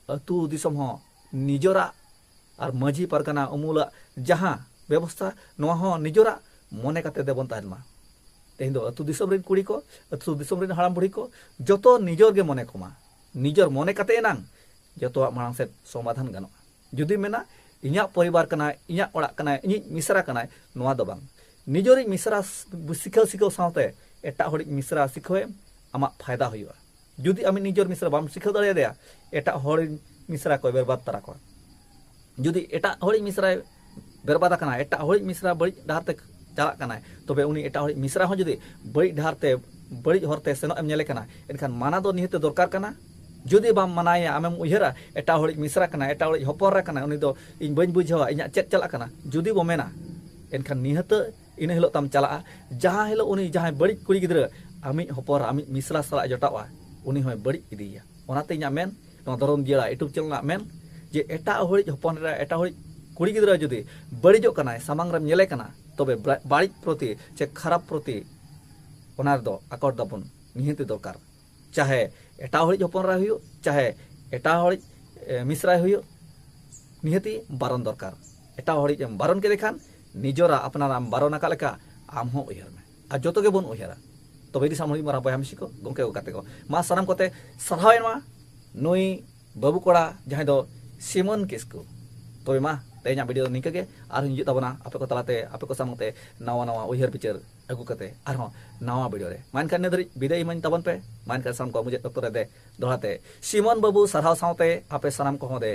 ᱟᱹᱛᱩ ᱫᱤᱥᱚᱢ ᱦᱚᱸ ᱱᱤᱡᱚᱨᱟᱜ, ᱟᱨ ᱢᱟᱹᱡᱷᱤ ᱯᱟᱨᱜᱟᱱᱟ ᱩᱢᱩᱞᱟᱜ ᱡᱟᱦᱟᱸ ᱵᱮᱵᱚᱥᱛᱷᱟ, ᱱᱚᱣᱟ ᱦᱚᱸ ᱱᱤᱡᱚᱨᱟᱜ ᱢᱚᱱᱮ ᱠᱟᱛᱮ ᱫᱮᱵᱚᱱ ᱛᱟᱦᱮᱱ ᱢᱟ᱾ ᱛᱮᱦᱮᱧ ᱫᱚ ᱟᱹᱛᱩ ᱫᱤᱥᱚᱢ ᱨᱮᱱ ᱠᱩᱲᱤ ᱠᱚ, ᱟᱹᱛᱩ ᱫᱤᱥᱚᱢ ᱨᱮᱱ ᱦᱟᱲᱟᱢ ᱵᱩᱲᱦᱤ ᱠᱚ, ᱡᱚᱛᱚ ᱱᱤᱡᱚᱨ ᱜᱮ ᱢᱚᱱᱮ ᱠᱚᱢᱟ᱾ ᱱᱤᱡᱚᱨ ᱢᱚᱱᱮ ᱠᱟᱛᱮ ᱮᱱᱟᱝ ᱡᱚᱛᱚᱣᱟᱜ ᱢᱟᱲᱟᱝ ᱥᱮᱫ ᱥᱚᱢᱟᱫᱷᱟᱱ ᱜᱟᱱᱚᱜᱼᱟ᱾ ᱡᱩᱫᱤᱢ ᱢᱮᱱᱟ, "ᱤᱧᱟᱹᱜ ᱯᱚᱨᱤᱵᱟᱨ ᱠᱟᱱᱟ, ᱤᱧᱟᱹᱜ ᱚᱲᱟᱜ ᱠᱟᱱᱟ, ᱤᱧᱤᱡ ᱢᱤᱥᱨᱟ ᱠᱟᱱᱟᱭ", ᱱᱚᱣᱟ ᱫᱚ ᱵᱟᱝ᱾ ᱱᱤᱡᱮᱨᱤᱡ ᱢᱤᱥᱨᱟ ᱥᱤᱠᱷᱟᱹᱣ ᱥᱤᱠᱷᱟᱹᱣ ᱥᱟᱶᱛᱮ ᱮᱴᱟᱜ ᱦᱚᱲᱤᱡ ᱢᱤᱥᱨᱟ ᱥᱤᱠᱷᱟᱹᱣ ᱮᱢ, ᱟᱢᱟᱜ ᱯᱷᱟᱭᱫᱟ ᱦᱩᱭᱩᱜᱼᱟ᱾ ᱡᱩᱫᱤ ᱟᱢᱤᱡ ᱱᱤᱡᱮᱨ ᱢᱤᱥᱨᱟ ᱵᱟᱢ ᱥᱤᱠᱷᱟᱹᱣ ᱫᱟᱲᱮᱭᱟᱫᱮᱭᱟ, ᱮᱴᱟᱜ ᱦᱚᱲᱤᱡ ᱢᱤᱥᱨᱟ ᱠᱚᱭ ᱵᱮᱨᱵᱟᱫ ᱛᱟᱨᱟ ᱠᱚᱣᱟ᱾ ᱡᱩᱫᱤ ᱮᱴᱟᱜ ᱦᱚᱲᱤᱡ ᱢᱤᱥᱨᱟᱭ ᱵᱮᱨᱵᱟᱫ ᱟᱠᱟᱱᱟ, ᱮᱴᱟᱜ ᱦᱚᱲᱤᱡ ᱢᱤᱥᱨᱟ ᱵᱟᱹᱲᱤᱡ ᱰᱟᱦᱟᱨ ᱛᱮ ᱪᱟᱞᱟᱜ ᱠᱟᱱᱟᱭ, ᱛᱚᱵᱮ ᱩᱱᱤ ᱮᱴᱟᱜ ᱦᱚᱲᱤᱡ ᱢᱤᱥᱨᱟ ᱦᱚᱸ ᱡᱩᱫᱤ ᱵᱟᱹᱲᱤᱡ ᱰᱟᱦᱟᱨ ᱛᱮ, ᱵᱟᱹᱲᱤᱡ ᱦᱚᱨ ᱛᱮ ᱥᱮᱱᱚᱜ ᱮᱢ ᱧᱮᱞᱮ ᱠᱟᱱᱟ, ᱮᱱᱠᱷᱟᱱ ᱢᱟᱱᱟ ᱫᱚ ᱱᱤᱦᱟᱹᱛ ᱫᱚᱨᱠᱟᱨ ᱠᱟᱱᱟ᱾ ᱡᱩᱫᱤ ᱵᱟᱢ ᱢᱟᱱᱟᱭᱮᱭᱟ, ᱟᱢᱮᱢ ᱩᱭᱦᱟᱹᱨᱟ, "ᱮᱴᱟᱜ ᱦᱚᱲᱤᱡ ᱢᱤᱥᱨᱟ ᱠᱟᱱᱟᱭ, ᱮᱴᱟᱜ ᱦᱚᱲᱤᱡ ᱦᱚᱯᱚᱱ ᱮᱨᱟ ᱠᱟᱱᱟᱭ, ᱩᱱᱤ ᱫᱚ ᱤᱧ ᱵᱟᱹᱧ ᱵᱩᱡᱷᱟᱹᱣᱟ, ᱤᱧᱟᱹᱜ ᱪᱮᱫ ᱪᱟᱞᱟᱜ ᱠᱟᱱᱟ?" ᱡᱩᱫᱤ ᱵᱚ ᱢᱮᱱᱟ, ᱮᱱᱠᱷᱟᱱ ᱱᱤᱦᱟᱹᱛ ᱤᱱᱟᱹ ᱦᱤᱞᱳᱜ ᱛᱟᱢ ᱪᱟᱞᱟᱜᱼᱟ᱾ ᱡᱟᱦᱟᱸ ᱦᱤᱞᱳᱜ ᱩᱱᱤ ᱡᱟᱦᱟᱸᱭ ᱵᱟᱹᱲᱤᱡ ᱠᱩᱲᱤ ᱜᱤᱫᱽᱨᱟᱹ ᱟᱢᱤᱡ ᱦᱚᱯᱚᱱ ᱮᱨᱟ, ᱟᱢᱤᱡ ᱢᱤᱥᱨᱟ ᱥᱟᱞᱟᱜ ᱡᱚᱴᱟᱣᱟ, ᱩᱱᱤ ᱦᱚᱸᱭ ᱵᱟᱹᱲᱤᱡ ᱤᱫᱤᱭᱮᱭᱟ᱾ ᱚᱱᱟᱛᱮ ᱤᱧᱟᱹᱜ ᱢᱮᱱ, ᱱᱚᱣᱟ ᱫᱷᱚᱨᱚᱢ ᱡᱤᱭᱟᱹᱲᱟ YouTube channel ᱨᱮᱱᱟᱜ ᱢᱮᱱ, ᱡᱮ ᱮᱴᱟᱜ ᱦᱚᱲᱤᱡ ᱦᱚᱯᱚᱱ ᱮᱨᱟ, ᱮᱴᱟᱜ ᱦᱚᱲᱤᱡ ᱠᱩᱲᱤ ᱜᱤᱫᱽᱨᱟᱹ ᱡᱩᱫᱤ ᱵᱟᱹᱲᱤᱡᱚᱜ ᱠᱟᱱᱟᱭ, ᱥᱟᱢᱟᱝ ᱨᱮᱢ ᱧᱮᱞᱮ ᱠᱟᱱᱟ, ᱛᱚᱵᱮ ᱵᱟ-, ᱵᱟᱹᱲᱤᱡ ᱯᱨᱚᱛᱤ ᱪᱮ ᱠᱷᱟᱨᱟᱯ ᱯᱨᱚᱛᱤ ᱚᱱᱟ ᱨᱮᱫᱚ ᱟᱠᱚᱴ ᱫᱚᱵᱚᱱ ᱱᱤᱦᱟᱹᱛ ᱫᱚᱨᱠᱟᱨ᱾ ᱪᱟᱦᱮ ᱮᱴᱟᱜ ᱦᱚᱲᱤᱡ ᱦᱚᱯᱚᱱ ᱮᱨᱟᱭ ᱦᱩᱭᱩᱜ, ᱪᱟᱦᱮ ᱮᱴᱟᱜ ᱦᱚᱲᱤᱡ, ᱮ, ᱢᱤᱥᱨᱟᱭ ᱦᱩᱭᱩᱜ, ᱱᱤᱦᱟᱹᱛᱤ ᱵᱟᱨᱚᱱ ᱫᱚᱨᱠᱟᱨ᱾ ᱮᱴᱟᱜ ᱦᱚᱲᱤᱡ ᱮᱢ ᱵᱟᱨᱚᱱ ᱠᱮᱫᱮ ᱠᱷᱟᱱ, ᱱᱤᱡᱚᱨᱟᱜ ᱟᱯᱱᱟᱨᱟᱜ ᱮᱢ ᱵᱟᱨᱚᱱ ᱟᱠᱟᱫ ᱞᱮᱠᱟ ᱟᱢ ᱦᱚᱸ ᱩᱭᱦᱟᱹᱨ ᱢᱮ᱾ ᱟᱨ ᱡᱚᱛᱚ ᱜᱮᱵᱚᱱ ᱩᱭᱦᱟᱹᱨᱟ᱾ ᱛᱚᱵᱮ ᱫᱤᱥᱚᱢ ᱦᱩᱭᱩᱜ ᱢᱟᱨᱟᱝ ᱵᱚᱭᱦᱟ ᱢᱤᱥᱤ ᱠᱚ, ᱜᱚᱢᱠᱮ ᱠᱚ, ᱜᱟᱛᱮ ᱠᱚ, ᱢᱟ ᱥᱟᱱᱟᱢ ᱠᱚᱛᱮ ᱥᱟᱨᱦᱟᱣ ᱮᱱ ᱢᱟ᱾ ᱱᱩᱭ ᱵᱟᱹᱵᱩ ᱠᱚᱲᱟ ᱡᱟᱦᱟᱸᱭ ᱫᱚ ᱥᱤᱢᱚᱱ ᱠᱤᱥᱠᱩ᱾ ᱛᱚᱵᱮ ᱢᱟ, ᱛᱮᱦᱮᱧᱟᱜ ᱵᱷᱤᱰᱤᱭᱳ ᱫᱚ ᱱᱤᱝᱠᱟᱹ ᱜᱮ᱾ ᱟᱨᱦᱚᱸ ᱦᱤᱡᱩᱜ ᱛᱟᱵᱚᱱᱟ ᱟᱯᱮ ᱠᱚ ᱛᱟᱞᱟᱛᱮ, ᱟᱯᱮ ᱠᱚ ᱥᱟᱢᱟᱝ ᱛᱮ ᱱᱟᱣᱟ ᱱᱟᱣᱟ ᱩᱭᱦᱟᱹᱨ ᱵᱤᱪᱟᱹᱨ ᱟᱹᱜᱩ ᱠᱟᱛᱮ ᱟᱨᱦᱚᱸ ᱱᱟᱣᱟ ᱵᱷᱤᱰᱤᱭᱳ ᱨᱮ᱾ ᱢᱟ ᱮᱱᱠᱷᱟᱱ ᱤᱱᱟᱹ ᱫᱷᱟᱹᱨᱤᱡ ᱵᱤᱫᱟᱹᱭ ᱤᱢᱟᱹᱧ ᱛᱟᱵᱚᱱ ᱯᱮ᱾ ᱢᱟ ᱮᱱᱠᱷᱟᱱ ᱥᱟᱱᱟᱢ ᱠᱚ ᱢᱩᱪᱟᱹᱫ ᱚᱠᱛᱚ ᱨᱮ ᱫᱮ ᱫᱚᱦᱲᱟ ᱛᱮ ᱥᱤᱢᱚᱱ ᱵᱟᱹᱵᱩ ᱥᱟᱨᱦᱟᱣ ᱥᱟᱶᱛᱮ ᱟᱯᱮ ᱥᱟᱱᱟᱢ ᱠᱚᱦᱚᱸ ᱫᱮ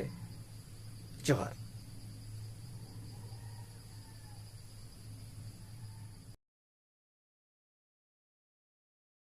ᱡᱚᱦᱟᱨ᱾